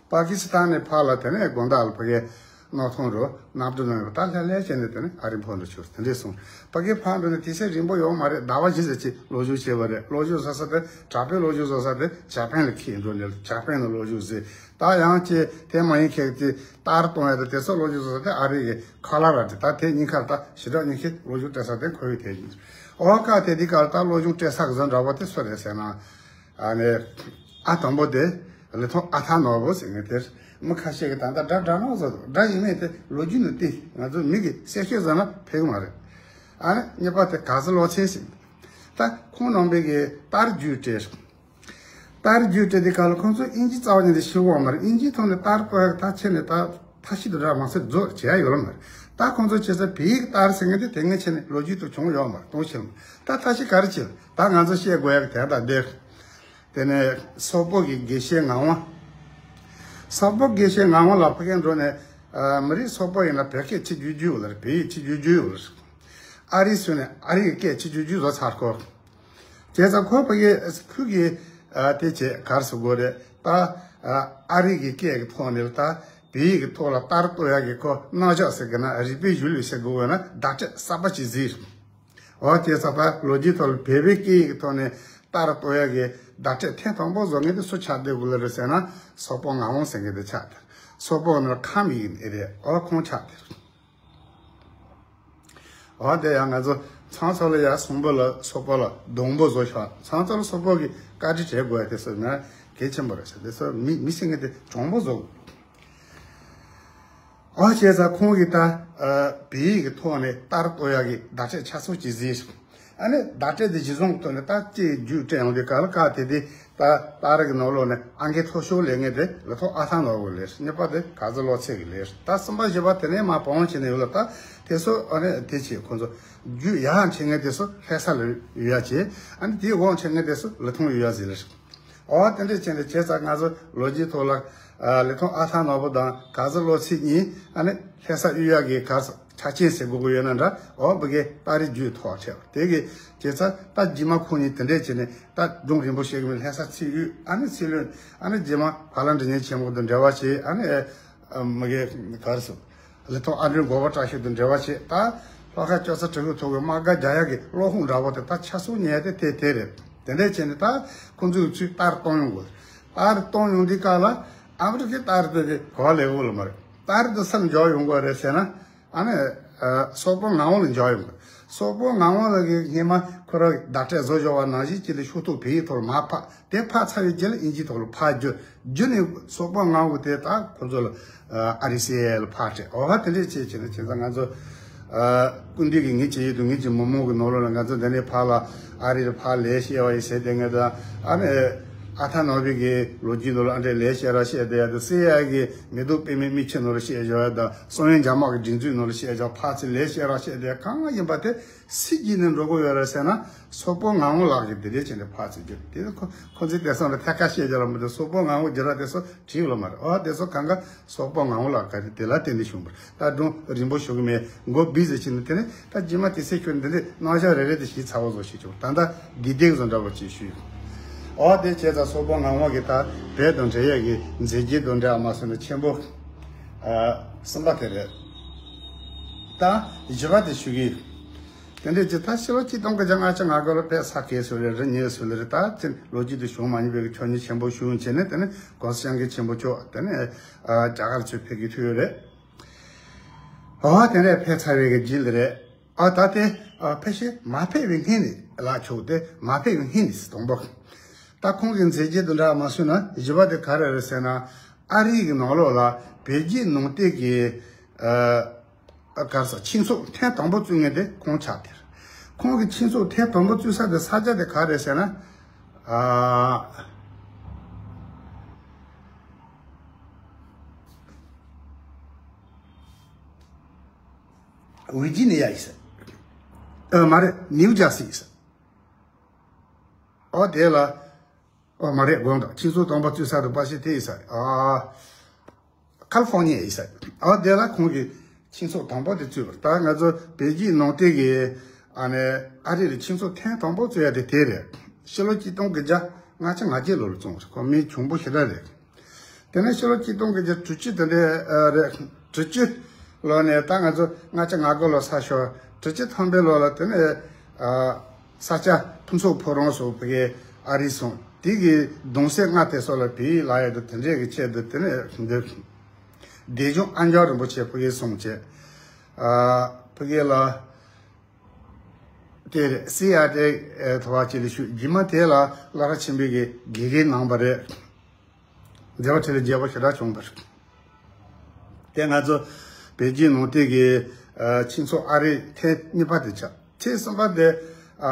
པ་ཀི་སི་ཐན་ནས་ཕར་ལ་དེ་ནས་དགོང་དག་ལ་ཕ་གིའི་གནམ་ཐང་རུ་གནམ་གྲུ་ནང་ལ་ད་ལྷ་ལྷ་བྱས་ནས་དེ་ནས་ཨ་རི་ཕར་འགྲོ་ཆོག་དེ་འདྲས་སོང་། ཕ་གི་ཕར་འགྲོ་ནས་དེ་ཚེ་རིང་པོ་ཡོད་མ་རེད། ཟླ་བ་བཞི་ཙམ་ཅིག་ལོ་རྒྱུས་བྱས་པ་རེད། ལོ་རྒྱུས་བཟོ་ས་དེ་དྲག་པོའི་ལོ་རྒྱུས་བཟོ་ས་དེ་ཇ་པན་ལ་ཁྱེད་འགྲོ་ནས་ཇ་པན་ལ་ལོ་རྒྱུས་བཟོས། ད་ཡང་ཅི་དེ་མ་ཡིན་ཁྱེད་ཀྱི་ཏར་གཏོང་ཡ་དེ་དེ་ཚོ་ལོ་རྒྱུས་བཟོ་ས་དེ་ཨ་རི་གི་ཁ་ལ་ར་དེ་ད་དེ་གཉིས་ཁར་ད་ཞི་དྲག་གཉིས་ཁྱེད་ལོ་རྒྱུས་སྤྲད་ས་དེ་ཁོ་ཡི་དེ་ཡིན། ཨོ་ཀ་དེ་དེ་གར་ད་ལོ་རྒྱུས་སྤྲད་ས་གི་བཟོ་འདྲ་བོ་དེ་སུ་རེད་ཟེར་ན། ཨ་ནི་ཨ་དང་པོ་དེ་ལི་ཐང་ཨ་ཐ་ནོར་བུ་ཟེར་མཁན་དེ་མི་ཁ་ཤས་ཀྱི་ད་ལྟ་འདྲ་འདྲ་ནོ་ཟེར་འདྲ་ཡིན་མིན་དེ་ལོ་རྒྱུས་ནི་དེ་ང་ཚོ་མི་གི་གསལ་བཤད་ཟེར་ན་ཕེབས་ཀྱི་མ་རེད། ཨ་ནི་གཉིས་པ་དེ་ག་ཟི་ལོ་ཚེ་ཟེར། ད་ཁོང་རྣམ་པས་གི་ཏར་རྒྱུད་སྤྲད། ཏར་རྒྱུད་སྤྲད་དེ་ག་ལ་ཁོང་ཚོ་ཨིན་ཇི་རྩ་བ་ཉིད་དུ་ཤེས་ཀྱི་ཡོད་མ་རེད། ཨིན་ཇིའི་ཐོག་ནས་ཏར་བཀོད་ཡག་ད་ཆེ་ནས་ད་ཐ་ཤི་དུ་འདྲ་མ་ཟད་རྫོགས་བྱས་ཡོད་ལ་མ་རེད། ད་ཁོང་ཚོ་བྱེད་ས་བོད་ཡིག་ཏར་ཟེར་མཁན་དེ་དེ་སྔ་ཆེ་ནས་ལོ་རྒྱུས་དུ་བྱུང་ཡོད་མ་རེད། གཏོང་ཤེས་ལ་མ་རེད། ད་ཐ་ཤི་ག་རེ་བྱེད་ད་ང་ཚོ་བཤད་དགོས་ཡག་དེ་ད་འདིར། དེ་ནས་སོག་པོ་གི་དགེ་བཤེས་ངག་དབང་། སོག་པོ་དགེ་བཤེས་ངག་དབང་ལགས་ཕ་གིར་འགྲོ་ནས་ཨ་མི་རིགས་སོག་པོ་ཡིན་ན་བོད་སྐད་ཅིག་བསྒྱུར་རྒྱུ་ཡོད་ལ་རེད། བོད་ཡིག་ཅིག་བསྒྱུར་རྒྱུ་ཡོད་ལ་རེད། ཨ་རི་སུ་ནས་ཨ་རི་གི་སྐད་ཅིག་བསྒྱུར་རྒྱུ་བཟོ་ཚར་ཁོ། བྱས་ཙང་ཁོ་ཕ་གི་ཁུ་གི་ཨ་དེ་བྱས་གར་སུ་དགོས་རེད་ད། ཨ་རི་གི་སྐད་ཀྱི་ཐོག་ནས་ལ་ད་བོད་ཡིག་གི་ཐོག་ལ་ཏར་གཏོང་ཡག་གི་ཁོ་རྣམ་གཞག་ཟེར་གི་ན་རིག་པའི་གཞུང་ལུགས་ཟེར་དགོས་ན་བརྡ་སྤྲོད་གསར་པ་ཅིག་བཟོས། འོ་དེ་ཚོ་ད་ལོ་རྒྱུས་ཐོག་ལ་བོད་པའི་སྐད་ཡིག་གི་ཐོག་ནས་ཏར་གཏོང་ཡག་གི་བརྡ་སྤྲོད་ཐེངས་དང་པོ་བཟོ་མཁན་དེ་སུ་ཆགས་བསྡད་དགོས་ལ་རེད་ཟེར་ན་སོག་པོ་ངག་དབང་ཟེར་མཁན་དེ་ཆགས་ཏེ། སོག་པོ་ནི་ཁམས་ཡིན་ཨེ་རེད། འོ་ཁོང་ཆགས་ཏེ། འོ་དེ་ཡང་ང་ཚོ་ཚང་ཚོ་ལ་ཡ་སོག་པོ་ལ་སོག་པོ་ལ་སྡོང་པོ་བཟོ་ཤག་ཚང་ཚོ་ལ་སོག་པོ་གི་བཀའ་དྲིན་དྲན་དགོས་ཡ་དེ་སོ་ན་གལ་ཆེན་པོ་རེད་ཟེར། དེ་སོ་མི་མི་སེང་གེ་དེ་གྲོང་པོ་བཟོ། འོ་བྱས་ཙང་ཁོང་གིས་ད་ཨ་བོད་ཡིག་གི་ཐོག་ནས་ཏར་གཏོང་ཡག་གི་བརྡ་སྤྲོད་ཆ་ཚང་ཅིག་བཟོས་སོང་། ཨ་ནི་བརྡ་སྤྲོད་དེ་གཞི་བཟུང་ཐོག་ནས་ད་ཅིག་རྒྱུགས་སྤྲད་ཡོང་དུས་ག་ལ་ག་དེ་དེ་ད་ཏར་གི་ནང་ལོགས་ནས་ཨང་ཀི་མཐོ་ཤོས་ལེན་མཁན་དེ་ལི་ཐང་ཨ་ཐ་ནོར་བུ་ལས། གཉིས་པ་དེ་ག་ཟི་ལོ་ཚེ་གི་ལས། ད་གསུམ་པ་བཞི་པ་དེ་ནས་མ་བང་བྱས་ནས་ཡོད་ལ་ད་དེ་ཚོ་ཨ་ནི་དེ་བྱས་ཁོང་ཚོ་རྒྱུགས་ཡག་བྱེད་མཁན་དེ་ཚོ་ལྷ་ས་ལ་ཡོད་ཡ་བྱས། ཨ་ནི་དེའི་དབང་བྱེད་མཁན་དེ་ཚོ་ལི་ཐང་ཡོད་ཡ་ཟེར་ལ། འོ་དེ་འདྲས་བྱས་ནས་བྱས་ཙང་ང་ཚོ་ལོ་རྒྱུས་ཐོག་ལ་ཨ་ལི་ཐང་ཨ་ཐ་ནོར་བུ་དང་ག་ཟི་ལོ་ཚེ་གཉིས་ཨ་ནི་ལྷ་ས་གཡུ་ཡག་གི་ག་ས་ཆ་རྐྱེན་ཟེར་དགོས་ཀྱི་ཡོད་ན་འདྲ། འོ་བུ་གའི་ཏ་རིག་རྒྱུད་ཐོག་བྲལ་བ་དེ་གི་བྱས་ཙང་ད་རྗེས་མ་ཁོང་གཉིས་དེ་འདྲས་བྱས་ནས་ད་སྒྲུང་རིང་པོ་བཤད་གི་མིན། ལྷ་ས་ཚེ་གཡུ་ཨ་ནི་ཚེ་བློན་ཨ་ནི་རྗེས་མ་བ་ལང་འབྲི་ཉན་ཆེན་མོ་དང་འབྲེལ་བ་བྱས། ཨ་ནི་ཨ་མ་གི་ག་རེ་ཟེར། ལི་ཐང་ཨ་འབྲུག་འགོ་པ་བཀྲ་ཤིས་དང་འབྲེལ་བ་བྱས། ད་ལྷོ་ཁ་ལྕགས་རྩ་གྲི་གུ་ཐོག་གི་དམག་སྒར་རྒྱག་ཡག་གི་སློབ་དཔོན་འདྲ་བོ་དེ་ད་ཆ་ཚང་ཉལ་དེ་དེ་དེ་རེད། དེ་འདྲས་བྱས་ནས་ད་ཁོང་ཚོས་ཚུར་ཏར་གཏོང་ཡོང་དགོས། ཏར་གཏོང་ཡོང་དུས་སྐབས་ལ་ཨ་མི་རི་ཀའི་ཏར་དེ་ག་པར་སླེབས་ཡོད་ལ་མ་རེད། ཏར་དེ་སུར་འབྱོར་ཡོང་དགོས་རེད་ཟེར་ན། ཨ་ནི་ཨ་སོག་པོ་ངག་དབང་ལ་འབྱོར་ཡོང་དགོས། སོག་པོ་ངག་དབང་ལགས་ཀྱིས་སྔོན་མ་ཁོ་རང་བརྡ་སྤྲོད་བཟོ་བཞག་པ་ནང་བཞིན་ཅིག་ལ་ཤོག་ཐོག་བོད་ཡིག་ཐོག་ལ་མར་ཕབ། དེ་ཕབ་ཚར་བའི་རྗེས་ལ་ཨིན་ཇིའི་ཐོག་ལ་ཕར་བསྒྱུར། བསྒྱུར་ནས་སོག་པོ་ངག་དབང་དེ་ད་ཁོ་ཚོ་ལ་ཨ་རི་སི་ཨེལ་ཕར་སྤྲད། འོ་བ་དེ་འདྲས་བྱས་བྱས་ནས་བྱས་ཙང་ང་ཚོ་ཨ་སྐུ་མདུན་གྱི་ངེད་ཀྱི་ཡུལ་དུ་ངེད་ཀྱི་མི་མང་གི་ནང་ལོགས་ལ་ང་ཚོ་འདི་ནས་ཕར་ལ་ཨ་རི་ལ་ཕར་ལས་བཤད་པ་ཡིན་ཟེར་དེ་ངས་ད་ཨ་ནི་ ཨ་ཐ་ནོར་བུ་གི་ལོ་རྒྱུས་ནང་ལ་ཨ་འདྲས་ལས་བཤད་ར་བཤད་བསྡད་ཡ་དང་། སེ་ཡ་གི་མེ་ཏོག་པདྨའི་མིག་ཆུ་ནང་ལ་བཤད་བཞག་ཡ་དང་། སང་ཉིན་རྒྱ་དམག་གི་སྒྲིག་འཛུགས་ནང་ལ་བཤད་བཞག་ཕར་ཚུར་ལས་བཤད་ར་བཤད་བསྡད་ཡ་གང་ཡིན་པ་དེ་སུས་བརྒྱུད་ནས་འགྲོ་གི་ཡོད་རེད་ཟེར་ན། སོག་པོ་ངག་དབང་ལགས་ཀྱིས་དེ་འདྲས་བྱས་ནས་ཕར་ཚུར་བརྒྱུད། དེ་ཁོ་ཁོ་ཚོས་དེང་སང་ལ་ཐད་ཀར་བཤད་རྒྱུ་ལ་མི་འདུག་སོག་པོ་ངག་དབང་བརྒྱུད་ར་དེ་ཚོ་བྲིས་ཡོད་ལ་མ་རེད། ཨོ་དེ་ཚོ་གང་ག་སོག་པོ་ངག་དབང་ལགས་ག་རེ་དེ་ལ་བརྟེན་ནས་བྱུང་བ་རེད། ད་སྒྲུང་རིང་པོ་ཞུ་གི་མེད། མགོ་བི་ཟེར་ཕྱིན་ནས་དེ་ནས་ད་རྗེས་མ་དེ་སེ་ཁྱོད་འདི་འདྲས་རྣམ་གཞག་རེ་རེ་དེ་ཞིག་ཚ་བོ་བཟོ་ཞིག་བྱུང་། ད་ལྟ་འདི་བསྡད་བཟོ་འདྲ་བོ་ཅིག་ཞུས་ཡོད། ཨོ་དེ་བྱས་ཙང་སོག་པོ་ངག་དབང་གི་ད་བོད་དང་འབྲེལ་ཡས་ཀྱི་མཛད་རྗེས་དང་འབྲེལ་བ་མ་སོང་ན་ཆེན་པོ་ཨ་གསུམ་པ་དེ་རེད། ད་བཞི་པ་དེ་ཞུ་གི་ཡོད། དེ་འདྲས་ཀྱི་ད་ཕྱི་ལོ་གཅིག་སྟོང་དགུ་བརྒྱ་ལྔ་བཅུ་ང་དགུ་ལ་བོད་ས་གས་སུ་རེད། རི་ཉིལ་སུ་ལ་རེད། ད་ཅི་ལོ་རྒྱུས་དེ་བྱུང་མ་མྱོང་བའི་ཆོས་ཉིད་ཆེན་པོ་བྱུང་བྱས་ནས། དེ་ནས་གོང་ས་སྐྱབས་མགོན་ཆེན་པོ་མཆོག་དེ་ནས་ཨ་རྒྱ་གར་ཚུར་ཕེབས་ཀྱི་དུས་རེད། ཨོ་དེ་འདྲས་ཕེབས་ཚར་བའི་གི་རྗེས་ལ་རེད། ཨ་ད་དེ་ཨ་ཕལ་ཆེར་མ་ཕེབས་པའི་སྔོན་ནས་ལ་ཆོག་སྟེ། མ་ཕེབས་པའི་སྔོན་ནས་དང་པོ། ད་ཁོང་གི་མཛད་རྗེས་དེ་འདྲ་མ་སོང་ན་བཞི་པ་དེ་ག་རེ་རེད་ཟེར་ན། ཨ་རི་གི་ནང་ལོགས་ལ་བོད་བརྒྱུད་ནང་བསྟན་གྱི་ཨ་ག་རེ་ཟེར། ཆོས་ཚོགས་ཐེངས་དང་པོ་བཙུགས་མཁན་དེ་ཁོང་ཆགས་དེ་རེད། ཁོང་གི་ཆོས་ཚོགས་ཐེངས་དང་པོ་བཙུགས་ས་དེ་ས་ཆ་དེ་ག་རེ་རེད་ཟེར་ན། ཨ། ཝི་ཇི་ནི་ཡ་ཡིན་ས། ཨ་མ་རེད། ནིའུ་ཇར་སི་ཡིན་ས། ཨོ་དེ་ལ། ཨོ་མ་རེད། དགོངས་དག་ཆོས་ཚོགས་དང་པོ་བཙུགས་ས་དེ་པ་ཤི་དེ་ཡིན་ས། ཨ་ཁ་ལི་ཧྥོ་ནི་ཡ་ཡིན་ས། ཨོ་དེ་ལ་ཁོང་གིས་ཆོས་ཚོགས་དང་པོ་དེ་བཙུགས་པ་རེད། ད་ང་ཚོ་བོད་བརྒྱུད་ནང་བསྟན་གྱི་ཨ་ནི་ཨ་རི་ལ་ཆོས་ཚོགས་ཐེངས་དང་པོ་བཙུགས་ཡ་དེ་དེ་རེད། ཕྱི་ལོ་གཅིག་སྟོང་དགུ་བརྒྱ་ལྔ་བཅུ་ང་བརྒྱད་ལོ་ལ་བཙུགས་པ་རེད། ཁོ་མི་ཆུང་པོ་ཞེ་དྲག་རེད། དེ་ནས་ཕྱི་ལོ་གཅིག་སྟོང་དགུ་བརྒྱ་དྲུག་ཅུ་དེ་འདྲ་ཨ་རེད། དྲུག་ཅུ་ལོ་ནས་ད་ང་ཚོ་ལྔ་བཅུ་ང་དགུ་ལོ་ཚར་ཤོག་དྲུག་ཅུ་ཐམ་པའི་ལོ་ལ་དེ་ནས་ཨ་ས་སྐྱ་ཕུན་ཚོགས་ཕོ་བྲང་སོགས་ཕ་གིར་ཨ་རི་སོང་། དེ་གི་གདུང་སྲས་ལྔ་དེ་སོགས་ལ་བོད་ཡིག་བསླབ་ཡ་དང་དེ་འདྲས་ཀྱི་ཆེད་དུ་དེ་ནས་འདིར་བདེ་སྐྱོང་ཨ་འཇམ་རིན་པོ་ཆེ་ཕ་གིར་སོང་བྱས། ཨ་ཕ་གི་ལ་དེ་རེད། སི་ཨའི་ཨེ་ཐོག་ཅིག་ལ་ཞུགས། རྗེས་མ་དེ་ལ་བླ་རབས་ཆེན་པོའི་གི་དགེ་རྒན་གནང་བ་རེད། མཛད་པ་འཕྲིན་ལས་རྒྱས་པོ་ཞེ་དྲག་བྱུང་བ་རེད། དེ་ང་ཚོ་བོད་བརྒྱུད་ནང་བསྟན་གྱི་ཨ་ཆོས་ཚོགས་ཨ་རི་ཐེངས་གཉིས་པ་དེ་ཆགས། ཐེངས་གསུམ་པ་དེ་ཨ་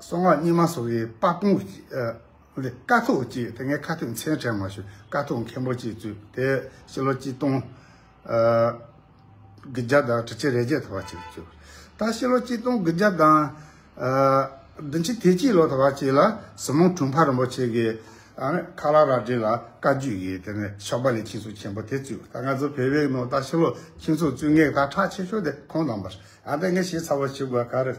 གསང་སྔགས་རྙིང་མ་སོགས་ཀྱི་དཔར་སྐུང་གི་ཨ་ཀཿཐོག་ཅིག་དེ་ངས་ཁ་ཐུག་མཚན་དྲན་མ་བྱུང་། ཀཿཐོག་མཁན་པོ་ཅིག་བཙུགས། དེ་ཕྱི་ལོ་གཅིག་སྟོང་ཨ་དགུ་བརྒྱ་དང་དྲུག་ཅུ་རེ་བརྒྱད་ཐོག་ཅིག་བཙུགས། ད་ཕྱི་ལོ་གཅིག་སྟོང་དགུ་བརྒྱ་དང་ཨ་བདུན་ཅུ་དོན་གཅིག་ལོ་ཐོག་ཅིག་ལ་ཟི་མོ་དྲུང་འཕར་རིན་པོ་ཆེ་གིས་ཨ་ནི་ཁ་ལ་ར་ཌི་ལ་བཀའ་བརྒྱུད་ཀྱི་དེ་ནས་ཤོག་སྦག་ལས་ཆོས་ཚོགས་ཆེན་པོ་དེ་བཙུགས། ད་ང་ཚོ་བོད་པའི་ནང་ད་ཕྱི་ལོ་ཆོས་ཚོགས་བཙུགས་མཁན་ད་གྲགས་ཆེ་ཤོས་དེ་ཁོང་རྣམ་པ་རེད། ཨ་ད་ངས་ཞིབ་ཚགས་པོ་ཞུ་དགོས་ག་རེ།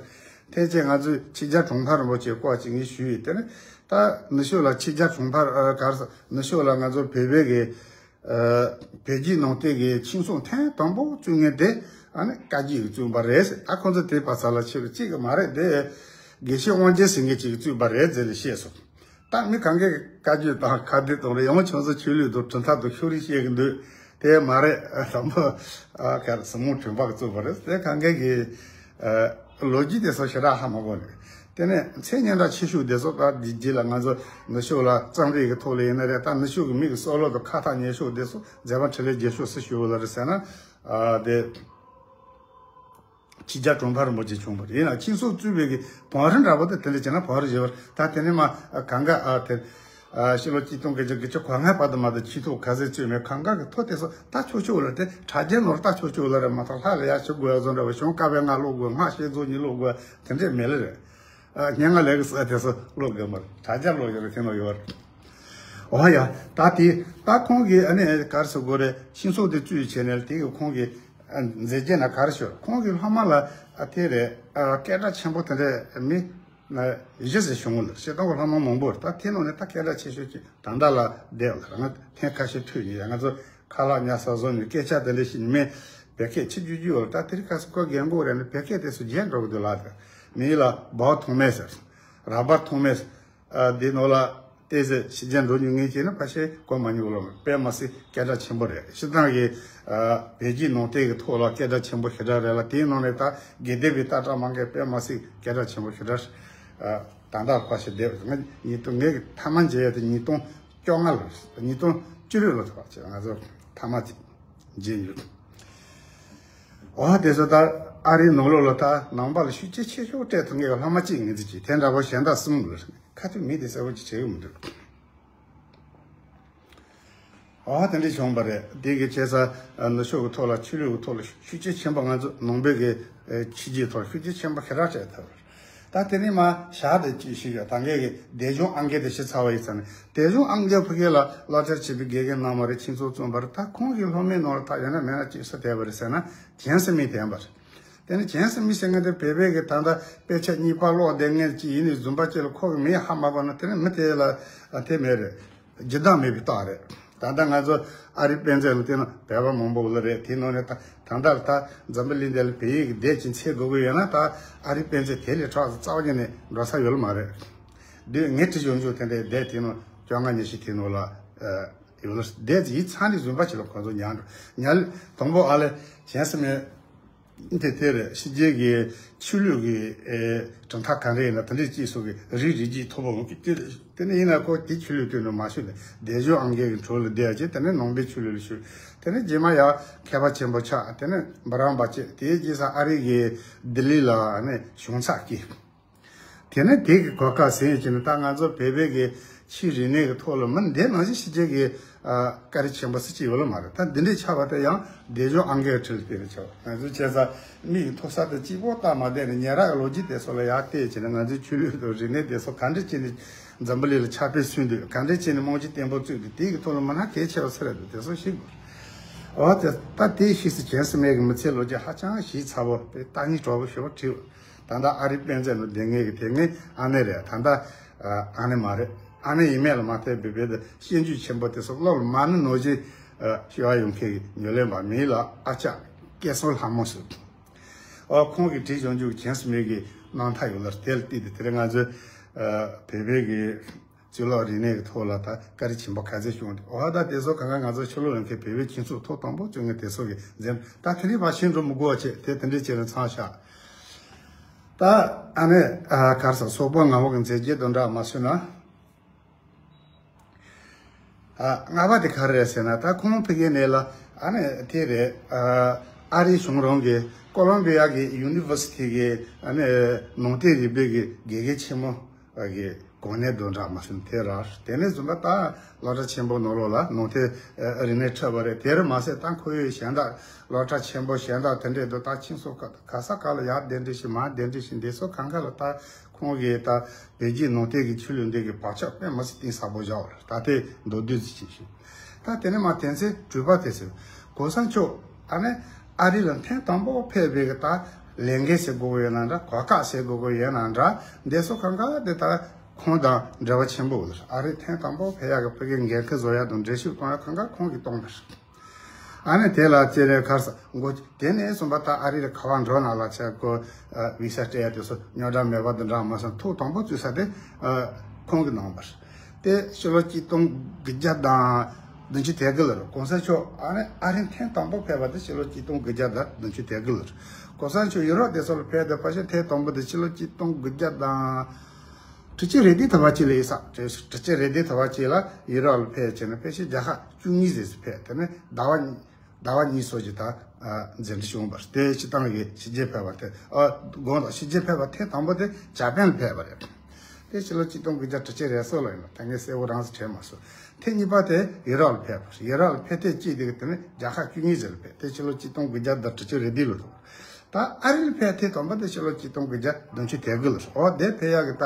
ཐེངས་གཅིག་ང་ཚོས་ཆོས་རྒྱལ་དྲུང་འཕར་རིན་པོ་ཆེའི་སྐོར་ཅིག་ངས་ཞུས་ཡོད། དེ་ནས་ད་ནུབ་ཕྱོགས་ལ་ཆོས་རྒྱལ་དྲུང་འཕར་ཨ་ག་རེ་ཟེར། ནུབ་ཕྱོགས་ལ་ང་ཚོ་བོད་པའི་གི་ཨ་བོད་བརྒྱུད་ནང་བསྟན་གྱི་ཆོས་ཚོགས་ཐེངས་དང་པོ་བཙུགས་མཁན་དེ་ཨ་ནི་བཀའ་བརྒྱུད་ཀྱིས་བཙུགས་པ་རེད་ཟེར། ད་ཁོང་ཚོ་དེ་བར་ས་ལ་ཆེ་བ་གཅིག་གི་མ་རེད། དེ་དགེ་བཤེས་དབང་རྒྱལ་ཟེར་མཁན་ཅིག་གིས་བཙུགས་པ་རེད་ཟེར་ནས་བཤད་སོང་། ད་མི་གང་གས་བཀའ་བརྒྱུད་དང་ཁ་བརྡ་གཏོང་རེད། ཡང་ཁྱོད་ཚོ་ཆོས་ལུགས་དང་གྲུབ་མཐའ་དང་ཕྱོགས་རིས་བཤད་གི་འདུག་དེ་མ་རེད། དང་པོ་ཨ་ག་རེ་ཟི་མོ་དྲུང་འཕར་གྱིས་བཙུགས་པ་རེད། དེ་གང་གས་ཀྱི་ཨ་ལོ་རྒྱུས་དེ་ཚོ་ཞེ་དྲག་ཧ་མ་གོ་ནས། དེ་ནས་མཚན་སྙན་གྲགས་ཆེ་ཤོས་དེ་ཚོ་ད་འདི་རྗེས་ལ་ང་ཚོ་ནུབ་ཕྱོགས་ལ་རྩོམ་རིག་གི་ཐོག་ལ་ཡིན་ན་རེད། ད་ནུབ་ཕྱོགས་ཀྱི་མི་གི་བསམ་བློ་དང་ཁ་ཐག་ཉེ་ཤོས་དེ་ཚོ་མཛད་པ་འཕྲིན་ལས་རྒྱས་ཤོས་སུ་ཞུ་བ་ལ་རེད་ཟེར་ན། ཨ་དེ་ཆོས་རྒྱལ་དྲུང་འཕར་རིན་པོ་ཆེ་བྱུང་བ་རེད། ཡིན་ན་ཆོས་ཚོགས་བཙུགས་པའི་གི་བང་རིམ་འདྲ་པོ་དེ་དེ་འདྲ་བྱས་ན་བང་རིམ་བཞི་པར་ད་དེ་ནས་མ་གང་ག་ཨ་དེ་ཨ་ཕྱི་ལོ་གཅིག་སྟོང་དགུ་བརྒྱ་དགུ་བཅུ་གོ་ལྔ་བར་དུ་མ་གཏོགས་ཆོས་ཚོགས་ག་ཚོད་བཙུགས་མེད། གང་ག་གི་ཐོག་དེ་ཚོ་ད་ཆོག་ཆོག་ལ་དེ་དྲ་རྒྱའི་ནོར་ད་ཆོག་ཆོག་ལ་རེད་མ་གཏོགས། ལྷ་ལ་ཡར་ཞུ་དགོས་ཡ་བཟོ་འདྲ་བ། གཞུང་བཀའ་པོད་ལྔ་ཀློག་དགོས། སྔགས་བཤད་རྫོགས་གཉིས་ཀློག་དགོས། དེ་འདྲས་མེད་ལེ་རེད། ཨ་སྙན་ངག་ལས་ཀྱི་ས་དེ་ཚོ་ཀློག་དགོས་མ་རེད། དྲ་རྒྱ་ཀློག་ཡོད་རེད། དེ་ནོ་ཡོད་རེད། ཨོ་ཡ། ད་དེ་ད་ཁོང་གིས་ཨ་ནི་ག་རེ་ཟེར་དགོས་རེད། ཆོས་ཚོགས་དེ་བཙུགས་བྱས་ནས་དེ་གི་ཁོང་གི་ཨ་མཛད་རྗེས་ན་ག་རེ་ཤོད། ཁོང་གི་སློབ་མ་ལ་ཨ་དེ་རེད། ཨ་སྐད་གྲགས་ཆེན་པོ་དེ་འདྲ་མི་ཨ་བཞི་ཟེར་བྱུང་ལ། སྤྱིར་བཏང་གི་སློབ་མ་མང་པོ་རེད། ད་དེ་ནང་ནས་ད་སྐད་གྲགས་ཆེ་ཤོས་ཀྱི་ད་ལྟ་ལ་བསྡད་ལ་རང་ཐེངས་ཁ་ཤས་ཐོས་ཡིན། ང་ཚོ་ཁ་ལག་ཉར་ས་བཟོ་ནས་སྐད་ཆ་དེ་འདྲ་བཤད་ནས་མི་བོད་སྐད་ཆི་རྒྱུ་རྒྱུ་ཡོད། ད་དེ་རིང་ཁ་སང་ཁོ་རྒན་གོག་རེད་ནས་བོད་སྐད་དེ་ཚོ་བརྗེད་འགྲོ་གི་འདུག་ལ། དེ་མི་ལ་བའོ་ཐོང་མེ་ཟེར། ར་བར་ཐོང་མེ་ཟེར། ཨ་འདི་ནང་ལ་ཏེ་ཟེར། ཕྱི་རྒྱལ་འགྲོ་མྱོང་མཁན་ཅིག་ནི་ཕལ་ཆེར་གོ་མ་མྱོང་ལ། དཔེ་མ་སྲིད་སྐད་གྲགས་ཆེན་པོ་རེད། སྤྱིར་བཏང་གི་ཨ་བོད་བརྒྱུད་ནང་བསྟན་གྱི་ཐོག་ལ་སྐད་གྲགས་ཆེན་པོ་ཞེ་དྲག་རེད་ལ། དེའི་ནང་ནས་ད་དགེ་ལྡན་པའི་ལྟ་གྲུབ་སྨྲ་མཁན་དཔེ་མ་སྲིད་སྐད་གྲགས་ཆེན་པོ་ཞེ་དྲག་ཨ་ད་ལྟ་ཁ་ཤས་བསྡད་པ། ང་ཉིས་སྟོང་། ངའི་ཐ་མ་མཇལ་ཡ་དེ་ཉིས་སྟོང་བཅོ་ལྔ་ལོ། ཉིས་སྟོང་བཅུ་དྲུག་ལོ་ཐོག་ཅིག་ང་ཚོ་ཐ་མ་ཅིག་མཇལ་ཡོད། འོ་དེ་ཚོ་ད་ཨ་རིའི་ནང་ལོགས་ལ་ད་ནང་པ་ལ་ཤུགས་རྐྱེན་ཆེ་ཤོས་སྤྲད་ཐུབ་མཁན་གྱི་སློབ་མ་གཅིག་ངོས་འཛིན་བྱས། དེ་འདྲ་པོ་གཞན་དག་གསུམ་ལ་ཁ་ཐུག་མི་དེ་གསལ་པོ་ཅིག་བྱེད་གི་མི་འདུག་ཨ་དེ་འདྲ་བྱུང་བ་རེད། དེ་གི་བྱས་ཙང་ནུབ་ཕྱོགས་ཀྱི་ཐོག་ལ་ཆོས་ལུགས་ཀྱི་ཐོག་ལ་ཤུགས་རྐྱེན་ཆེན་པོ། ང་ཚོ་ནང་པའི་གི་ཨ་ཕྱི་རྒྱལ་ཐོག་ལ་ཤུགས་རྐྱེན་ཆེན་པོ་ཞེ་དྲག་སྤྲད་ཐུབ་རེད། ད་དེ་ནས་མར་ཞར་དུ་ཅིག་ཞིག་ད་ངས་གི་སྡེ་གཞུང་ཨང་རྒས་དེ་ཞིག་ཚར་བ་ཡིན་ཙང་ནས། སྡེ་གཞུང་ཨང་རྒས་ཕ་གི་ལ་སློབ་གྲྭ་ཆེན་པོའི་དགེ་རྒན་གནང་བ་རེད། ཁྱིམ་ཚང་བཙོན་པ་རེད། ད་ཁོང་གི་སློབ་མའི་ནང་ལ་ད་ཡོད་ན་མེད་ན་ཅིག་སུ་བསྡད་པ་རེད་ཟེར་ན། རྒྱན་ཟེར་མི་བསྡད་པ་རེད། དེ་ནས་རྒྱན་ཟེར་མི་ཟེར་མཁན་དེ་བོད་པའི་གི་ད་ལྟ་དཔེ་ཆ་གཉིས་པ་ཀློག་བསྡད་མཁན་ཅིག་ཡིན་ནས་བཟུང་བ་ཅིག་ལ་ཁོ་གི་མིང་ཧ་མ་གོ་ན། དེ་ནས་མི་དེ་ལ་ཨ་དེ་མེད་རེད། སྒྱུ་རྟགས་མེད་པའི་རྟགས་རེད། ད་ལྟ་ང་ཚོ་ཨ་རིའི་དཔེ་མཛོད་ལ་བལྟས་ན་བོད་པ་མང་པོ་ཡོད་རེད། དེའི་ནང་ནས་ད་ད་ལྟ་ད་འཛམ་བུ་གླིང་འདི་ལ་བོད་ཡིག་གི་སྡེ་གཅིག་འཚོལ་དགོས་ཀྱི་ཡོད་ན། ད་ཨ་རིའི་དཔེ་མཛོད་དེ་ལས་དྲག་ཙམ་རྩ་བ་ཉིད་ནས་འགྲོ་ས་ཡོད་མ་རེད། དུས་ངས་བྲིས་ཡོང་རྒྱུ་དེ་འདྲའི་སྡེ་དེའི་ནང་བཅོ་ལྔ་ཉི་ཤུ་དེའི་ནང་ལ་ཨ་ཡོད་ལ། སྡེ་ཡིག་ཚང་ནས་བཟུང་བ་ཅིག་ལ་ཁོ་ཚོ་ཉར་འགྲོ། ཉར་དང་པོ་ཨ་ལས་རྒྱན་ཟེར་མི་དེ་དེ་རེད། ཕྱི་རྒྱལ་གྱི་ཆོས་ལུགས་ཀྱི་ཨེ་གྲུབ་མཐའ་ག་འདྲ་ཡིན་ན་དེ་འདྲའི་ཅིག་སོགས་ཀྱི་རིགས་རིགས་ཀྱི་ཐོབ་པ་འོང་གི། དེ་དེ་ནས་ཡིན་ན་ཁོ་དེ་ཆོས་ལུགས་དེ་ནས་མ་ཤོད་ནས་སྡེ་གཞུང་ཨང་རྒས་ཀྱི་འཕྲོ་ལ་བསྡད་ཡ་བྱས། དེ་ནས་ནང་པའི་ཆོས་ལུགས་ལ་ཞུགས། དེ་ནས་རྗེས་མ་ཡར་མཁས་པ་ཆེན་པོ་ཆགས། དེ་ནས་འབུམ་རམས་པ་བྱས། དེའི་རྗེས་ས་ཨ་རི་གི་ལྡི་ལི་ལ་ནས་གཞུང་ཚབ་བསྐོས། དེ་ནས་དེ་གི་གོ་སྐབས་ཟིན་བྱས་ནས། ད་ང་ཚོ་བོད་པའི་གི་ཆོས་རིག་གནས་ཀྱི་ཐོག་ལ་མི་འདི་ནང་བཞིན་ཕྱི་རྒྱལ་གྱི་ཨ་བཀའ་དྲིན་ཆེན་པོ་སུ་གཅིག་ཡོད་ལ་མ་རེད། ད་འདི་འདྲའི་ཆགས་པ་དེ་ཡང་སྡེ་གཞུང་ཨང་རྒས་ཁྲོད་ལ་དེ་རེད་ཆགས། ང་ཚོ་བྱས་ཙང་མིག་མཐོ་ས་དེ་གཅིག་པོ་ལྟ་མ་བསྡད་ནས། ཉེ་རབས་ཀྱི་ལོ་རྒྱུས་དེ་ཚོ་ལ་ཡར་བལྟས་བྱས་ནས། ང་ཚོའི་ཆོས་ལུགས་དང་རིག་གནས་དེ་ཚོ་ག་འདྲ་བྱས་ནས་འཛམ་བུ་གླིང་ལ་ཁྱབ་སྤེལ་སོང་འདུག། ག་འདྲ་བྱས་ནས་རྨང་གཞི་བརྟན་པོ་བཙུགས་འདུག། དེ་གི་ཐོག་ལ་མི་སྣ་གལ་ཆེ་བ་སུ་རེད་འདུག། དེ་ཚོ་ཤེས་དགོས། འོ་དེ་ད་དེའི་ཕྱིས་སུ་རྒྱན་ཟེར་མི་གི་མི་ཚེའི་ལོ་རྒྱུས་ཧ་ཅང་ཞིབ་ཚགས་པོ་དེ་ལྟ་སྙིང་བྲོ་པོ་ཞེ་པོ་བྲིས། ད་ལྟ་ཨ་རིའི་དཔེ་མཛོད་ནང་བསྡད་མཁན་གྱི་དེ་ངའི་ཨ་ནེ་རེད། ད་ལྟ་ཨ་ནེ་མ་རེད། ཨ་ནེ་ཡིན་མིན་ལ་མ་ལྟོས་པའི་བོད་དུ་སྤྱོད་འཇུག་ཆེན་པོ་དེ་ཚོ་སློབ་ལ་མ་ཎི་ནང་བཞིན་ཞུ་བ་ཡོང་མཁན་གྱི་ཉོ་ལེན་པ། མིང་ལ་ཨ་ཅག་སྐལ་བཟང་ལྷ་མོ་ཟེར། ཨོ་ཁོང་གིས་བྲིས་ཡོང་རྒྱུ་རྒྱན་ཟེར་མི་གི་རྣམ་ཐར་ཡོད་ལ། དེ་ལ་བལྟས་ཏེ་དེ་རིང་ང་ཚོས་བོད་པའི་གི་གཙུག་ལག་རིག་གནས་ཀྱི་ཐོག་ལ་ད་བཀའ་དྲིན་ཆེན་པོ་ག་ཚོད་བྱུང་འདུག། འོ་ད་དེ་ཚོ་གང་ག་ང་ཚོ་ཕྱི་ལོགས་ཡོང་མཁན་བོད་པའི་ཁྱིམ་ཚང་ཐོག་དང་པོ་བཙུན་མཁན་དེ་ཚོ་གིས་མཛད། ད་དེ་རིང་ཕར་ཕྱིན་འགྲོ་མི་དགོས་པ་བྱས། དེ་དེ་འདྲའི་བྱས་ནས་ཚང་བཞག། ད་ཨ་ནི་ཨ་ག་རེ་ཟེར། སོག་པོ་ང་ཕོ་གི་མཛད་རྗེས་དོན་དག་མ་གསུངས་ན། ཨ་ལྔ་པ་དེ་ག་རེ་རེད་ཟེར་ན། ད་ཁོང་ཕ་གི་ནས་ལ་ཨ་ནི་དེ་རེད། ཨ་ཨ་རིའི་གཞུང་རང་གིས་ཀོ་ལོམ་བི་ཡ་གི་ཡུ་ནི་ཝར་སི་ཊི་གི་ཨ་ནི་ནང་བསྟན་རིག་པའི་གི་དགེ་རྒན་ཆེན་མོ་གི་གོ་གནས་དོན་དག་མ་གསུངས། དེ་ར་དེ་ནས་བཟུང་བ་ད་སློབ་གྲྭ་ཆེན་པོ་ནང་ལོགས་ལ་ནང་བསྟན་རིག་གནས་ཁྲིད་པ་རེད། དེར་མ་ཟད་ད་ཁོ་ཡོད་གཞན་དག་སློབ་གྲྭ་ཆེན་པོ་གཞན་དག་དེ་འདྲས་འདུག། ད་ཁྱིམ་སོགས་ག་ག་ས་ག་ལ་ཡར་གདན་འདྲེན་ཞིག་མར་གདན་འདྲེན་ཞིག་འདི་ཚོ་གང་ག་ལ་ད་ཁོང་གིས་ད་བོད་བརྒྱུད་ནང་བསྟན་གྱི་ཆོས་ལུགས་འདི་གི་བག་ཆགས་དཔེ་མི་སྲིད་གཏིང་ཟབ་པོ་བཞག་པ་རེད། ད་ལྟའི་མདོར་བསྡུས་ཙམ་ཞིག་ཞུ། ད་དེ་ནས་མར་དེ་ཚེ་གྲུབ་པ་དེ་ཚེ་གོང་ས་མཆོག་ཨ་ནི་ཨ་རི་ལ་ཐེངས་དང་པོ་ཕེབས་པའི་གི་ད་ལས་འགན་ཟེར་དགོས་ཀྱི་ཡོད་ན་འདྲ། གོ་སྐབས་ཟེར་དགོས་ཀྱི་ཡོད་ན་འདྲ། འདི་ཚོ་གང་ག་དེ་ད་ཁོང་དང་འབྲེལ་བ་ཆེན་པོ་ཡོད་རེད། ཨ་རི་ཐེངས་དང་པོ་ཕེབས་ཡག་གི་ཕ་གིའི་འགན་ཁུར་བཟོ་ཡག་དང་འགྲེལ་བཤད་གཏོང་ཡག་གང་ག་ཁོང་གིས་གཏོང་ནི་རེད། ཨ་ནི་དེ་ལ་སྤྱིར་ཁར་ས་མགོ་དེ་ནས་བཟུང་བ་ད་ཨ་རི་ལ་ག་པར་འགྲོ་ན་ལ་ཆ་ཁོ་ཨ་བི་ས་སྤྲད་ཡ་དེ་ཚོ་རྙོག་དྲ་མེད་པ་དང་འདྲ་མ་སོང་། ཐོག་དང་པོ་བཙུགས་ས་དེ་ཨ་ཁོང་གིས་གནང་བ་རེད། དེ་ཕྱི་ལོ་གཅིག་སྟོང་དགུ་བརྒྱ་དང་བདུན་ཅུ་དོན་དགུ་ལ་རེད། གོང་ས་མཆོག་ཨ་ནི་ཨ་རི་ཐེངས་དང་པོ་ཕེབས་པ་དེ་ཕྱི་ལོ་གཅིག་སྟོང་དགུ་བརྒྱ་དང་བདུན་ཅུ་དོན་དགུ་ལ་རེད། གོང་ས་མཆོག་ཡུ་རོབ་དེ་ཚོ་ལ་ཕེབས་དེ་ཕལ་ཆེར་ཐེངས་དང་པོ་དེ་ཕྱི་ལོ་གཅིག་སྟོང་དགུ་བརྒྱ་དང་དྲུག་ཅུ་རེ་བདུན་ཐམ་པ་གཅིག་ལ་ཡིན་ས་རེད། དྲུག་ཅུ་རེ་བདུན་ཐམ་པ་གཅིག་ལ་ཡུ་རོབ་ལ་ཕེབས་བྱས་ནས་ཕལ་ཆེར་བརྒྱ་ཆ་བཅུ་གཉིས་ཙམ་ཕེབས། དེ་ནས་ཟླ་བ་ཟླ་བ་གཉིས་ཙམ་ཅིག་ད་ཨ་མཛད་འཕྲིན་བྱུང་བ་རེད། དེ་སྤྱིར་བཏང་གི་ཕྱི་རྒྱལ་ཕེབས་པ་དེ་ཨ་དགོངས་དག། ཕྱི་རྒྱལ་ཕེབས་པ་ཐེངས་དང་པོ་དེ་ཇ་པན་ལ་ཕེབས་པ་རེད། དེ་ཕྱི་ལོ་གཅིག་སྟོང་དགུ་བརྒྱ་དྲུག་ཅུ་རེ་གསུམ་ལ་ཡིན་ལ། ད་ངས་གསལ་པོ་རང་ཚོ་དྲན་མ་སོང་། ཐེངས་གཉིས་པ་དེ་ཡུ་རོབ་ལ་ཕེབས་པ་རེད། ཡུ་རོབ་ལ་ཕེབས་ཐེངས་གཅིག་དེ་གི་དེ་ནས་བརྒྱ་ཆ་བཅུ་གཉིས་ཙམ་ལ་ཕེབས། དེ་ཕྱི་ལོ་གཅིག་སྟོང་དགུ་བརྒྱ་དང་དྲུག་ཅུ་རེ་བདུན་ལོ་ཐོག། ད་ཨ་རི་ལ་ཕེབས་ཐེངས་དང་པོ་དེ་ཕྱི་ལོ་གཅིག་སྟོང་དགུ་བརྒྱ་བདུན་ཅུ་དོན་དགུ་ལ་རེད། འོ་དེ་ཕེབས་ཡག་གི་ད་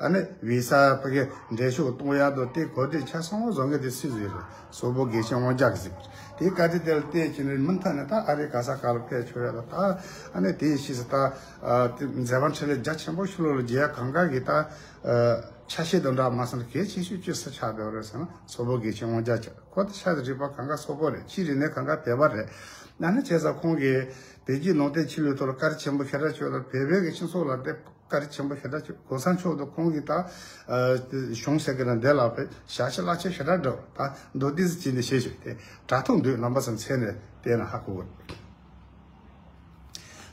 ཨ་ནི་བི་ས་ཕ་གི་འགྲེལ་བཤད་གཏོང་ཡག་དང་དེ་གོ་སྒྲིག་ཆ་ཚང་བཟོ་མཁན་དེ་སུས་བཟོས་རེད། སོག་པོ་དགེ་བཤེས་དབང་རྒྱལ་གྱིས་གཟིགས་པ་རེད། དེའི་བཀའ་དྲིན་དེ་ལ་བརྟེན་བྱས་ནས་མུ་མཐུད་ནས་ད་ཨ་རི་ག་ས་ག་ལ་ཕེབས་ཆོག་ཡག་ལ། ད་ཨ་ནི་དེའི་ཕྱིས་སུ་ད་ཨ་དེ་མཛད་པ་འཕྲིན་ལས་རྒྱ་ཆེན་པོ་ཕྱི་ལོགས་ལ་རྒྱས་ཡག་གང་ག་གི་ད་ཨ་ཆ་ཤས་དང་འདྲ་མ་སོང་ན་གལ་ཆེ་ཤོས་ཅི་སུ་ཆགས་བསྡད་པ་རེད་ཟེར་ན། སོག་པོ་དགེ་བཤེས་དབང་རྒྱལ་ཆགས། ཁོ་ད་ཆ་དང་རིག་པ་གང་ག་སོག་པོ་རེད། ཆོས་རིག་གནས་གང་ག་བོད་པ་རེད། ཨ་ནི་བྱས་ཙང་ཁོང་གིས་བོད་བརྒྱུད་ནང་བསྟན་ཆོས་ལུགས་ཐོག་ལ་བཀའ་དྲིན་ཆེན་པོ་ཞེ་དྲག་ཆེ་ལ། བོད་པའི་གི་སྤྱི་ཚོགས་ལ་དེ་བཀའ་དྲིན་ཆེན་པོ་ཞེ་དྲག་ཆེ། གོང་ས་མཆོག་དང་ཁོང་གིས་ད་ཨ་གཞུང་ཟེར་གི་ན་འདི་ལ་བོད་ཞབས་ཕྱི་རླབས་ཆེན་ཞེ་དྲག་འགྲོ། ད་མདོར་བསྡུས་སུ་བྱས་ནས་བཤད་ཆོག་དེ་དྲ་ཐོག་འདུག། རྣམ་པ་ཚོ་འཚོལ་ནས་བལྟས་ན་ཧ་གོ་གི་རེད།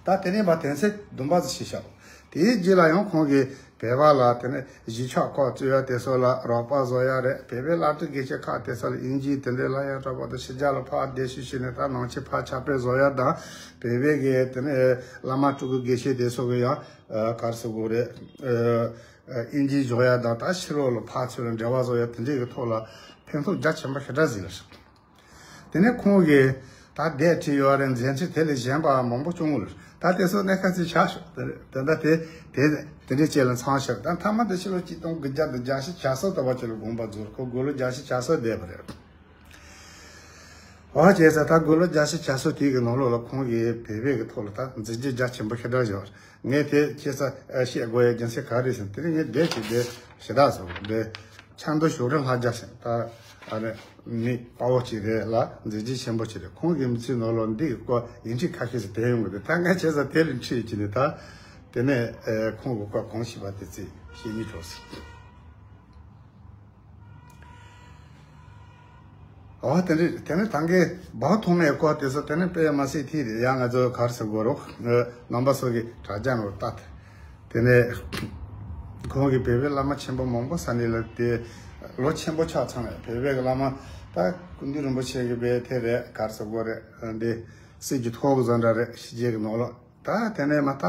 ད་དེ་ནས་མར་དོན་ཚན་བདུན་པ་ཙམ་ཞིག་བཞག། དེའི་རྗེས་ལ་ཡང་ཁོང་གིས་བོད་པ་ལ་དེ་ནས་གཞིས་ཆགས་ཁག་བཙུགས་ཡ་དེ་ཚོ་ལ་རོགས་པ་བཟོ་ཡ་རེད། བོད་པའི་བླ་སྤྲུལ་དགེ་བཤེས་ཁག་དེ་ཚོ་ལ་དབྱིན་ཇིའི་དེ་འདྲའི་ལབ་ཡ་འདྲ་པོ་དང་། ཕྱི་རྒྱལ་ལ་ཕར་བསྡད་ཤུལ་ཤུལ་ནས་ད་ནང་ཆོས་ཕར་ཁྱབ་སྤེལ་བཟོ་ཡ་དང་། བོད་པའི་གི་དེ་ནས་བླ་མ་སྤྲུལ་སྐུ་དགེ་བཤེས་དེ་ཚོ་གི་ཡང་ཨ་ག་རེ་ཟེར་དགོས་རེད། ཨ་ཨ་དབྱིན་ཇི་སྦྱོང་ཡ་དང་། ད་ཕྱི་ལོགས་ལ་ཕར་ཚུར་ལ་འབྲེལ་བ་བཟོ་ཡ་དེ་འདྲའི་གི་ཐོག་ལ་ཕན་ཐོགས་རྒྱ་ཆེན་པོ་ཞེ་དྲག་ཟིག་ལ། དེ་ནས་ཁོང་གིས་ད་དེབ་བྲིས་ཡོད་རེད། མཛད་འཕྲིན་དེ་ལས་གཞན་པ་མང་པོ་བྱུང་ལ། ད་དེ་ཚོ་གནད་འགག་ཅིག་ཆགས་ཤོག་དེ་ད་དེ་དེ་དེ་འདྲ་བྱས་ལ་མཚམས་བཞག་ད་མཐའ་མ་དེ་ཕྱི་ལོ་གཅིག་སྟོང་དགུ་བརྒྱ་དང་བརྒྱད་ཅུ་གྱ་གསུམ་ལྟ་བུ་ཅིག་ལ་དགོངས་པ་རྫོགས། ཁོ་དགུང་ལོ་བརྒྱད་ཅུ་གྱ་གསུམ་བསྡད་པ་རེད། འོ་བྱས་ཙང་ད་དགུང་ལོ་བརྒྱད་ཅུ་གྱ་གསུམ་དེ་གི་ནང་ལོགས་ལ་ཁོང་གིས་བོད་པའི་གི་ཐོག་ལ་ད་མཛད་རྗེས་རྒྱ་ཆེན་པོ་ཞེ་དྲག་ཡོད། ངས་དེ་ཁྱེད་ཚོ་བཤད་དགོས་ཡ་རྒྱུ་མཚན་ག་རེ་ཟེར་ན། དེ་རིང་ངས་དེབ་ཅིག་དེ་ཞེ་དྲག་བཟོ་དགོས་འདི། ཆབ་མདོ་ཞོགས་རིང་ལྷ་རྒྱལ་ཟེར་ད་ཨ་རེ་མི་དཔའ་བོ་ཅིག་རེད་ལ། མཛད་རྗེས་ཆེན་པོ་ཅིག་རེད། ཁོང་གི་མི་ཚེའི་ནང་ལོགས་འདི་གི་སྐོར་ཡིག་འཁྲིད་ཁ་ཤས་ཤིག་དེབ་ཡོང་གི་འདུག་ད་ངས་བྱས་ཙང་དེ་ལ་འཁྲིད་ཀྱི་ནི་ད་དེ་ནས་ཁོང་གི་སྐོར་གང་ཤེས་པ་དེ་ཚོ་བཤད་སྙིང་བྲོ་སོང་། འོ་དེ་འདྲ། དེ་ནས་ད་གིན་བག་ཐོག་མའི་སྐོར་དེ་ཚོ་དེ་ནས་དཔེ་མ་སྲིད་ཐིག་རེད་ཡ། ང་ཚོ་ག་རེ་ཟེར་དགོས་རོགས། རྣམ་པ་ཚོ་གི་དྲ་རྒྱ་ནང་ལ་ལྟ། དེ་ནས་ཁོང་གིས་བོད་པའི་བླ་མ་ཆེན་པོ་མང་པོ་ས་གནས་ལ་དེ་ལོ་ཆེན་པོ་ཆགས་ཚར་ནས། བོད་པའི་བླ་མ་ད་ཀུན་མཁྱེན་རིན་པོ་ཆེ་གི་བས་དེ་རེད། ག་རེ་ཟེར་དགོས་རེད། འདི་སྲིད་ཀྱི་ཐོག་བཟོ་འདྲ་རེད། ཕྱི་རྒྱལ་གྱི་ནང་ལོགས། ད་དེ་ནས་མ་ད་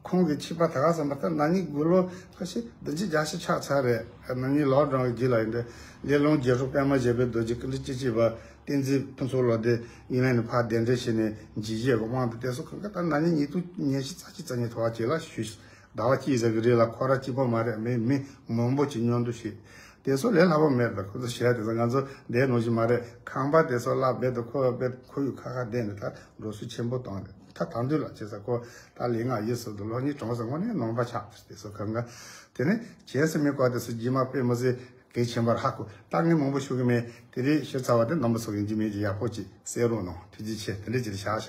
ཁོང་གི་ཆིབས་པ་ད་ག་ཟེར་མ་ད་ན་ནིང་དགུང་ལོ་ཁ་ཤས་བདུན་ཅུ་བརྒྱད་ཅུ་ཆགས་ཚར་རེད། ན་ནིང་ལོག་ཌའོན་གྱི་རྗེས་ལ་ཡིན་ཏེ། ལས་རླུང་རྒྱལ་སྲས་པདྨ་བཞད་པའི་རྡོ་རྗེ་སྐུ་ཕྲེང་བཅུ་གཅིག་པ་བསྟན་འཛིན་ཕུན་ཚོགས་ལགས་དེ་ཨིན་ལན་ནས་ཕར་གདན་འདྲེན་བྱས་ནས་འཇིགས་བྱེད་ཀྱི་དབང་དུ། དེ་ཚོ་གང་ག་ད་ན་ནིང་ཉིས་སྟོང་ཉི་ཤུ་རྩ་གཅིག་རྩ་གཉིས་ཐོག་ཅིག་ལ་ཞུས། ཟླ་བ་གཅིག་ཙམ་གྱི་རིང་ལ་ཁོ་རང་གཅིག་པོ་མ་རེད། མི་མི་མང་པོ་ཅིག་མཉམ་དུ་བྱས། དེ་ཚོ་ལས་སླ་པོ་མེད་པ། ཁོ་ཚོ་བྱས་དེ་ཚོ་ང་ཚོ་འདས་ནང་བཞིན་མ་རེད། ཁང་པ་དེ་ཚོ་གླ་རྦད་དེ་ཁོ་རྦད་ཁོར་ཡུག་ཁག་ཁག་བསྡད་ནས་ད་འགྲོ་སོང་ཆེན་པོ་བཏང་ནས། ད་ད་དུང་ལ་བྱས་ཙང་ཁོ་ད་ལས་ང་ཡིད་སུ་འདུག་ལོ་གཉིས་གྲོངས་ཙང་དངོས་གནས་ནོར་བ་ཆགས་དེ་ཚོ་གང་ག་དེ་ནས་བྱས་ཟིན་མི་སྐོར་དེ་ཚོ་རྗེས་མ་དཔེ་མི་སྲིད་གལ་ཆེན་པོར་ཧ་གོ། ད་ངས་མང་པོ་ཞུ་གི་མེད། དེ་རིང་ཞུ་ཚར་བ་དེ་རྣམ་པ་ཚོ་གི་ཡིན་གཅིག་མིན་གཅིག་ཡག་པོ་ཅིག་གསན་རོགས་གནང་། ཐུགས་རྗེ་ཆེ། དེ་འདྲ་ཅིག་བཞག་ཤག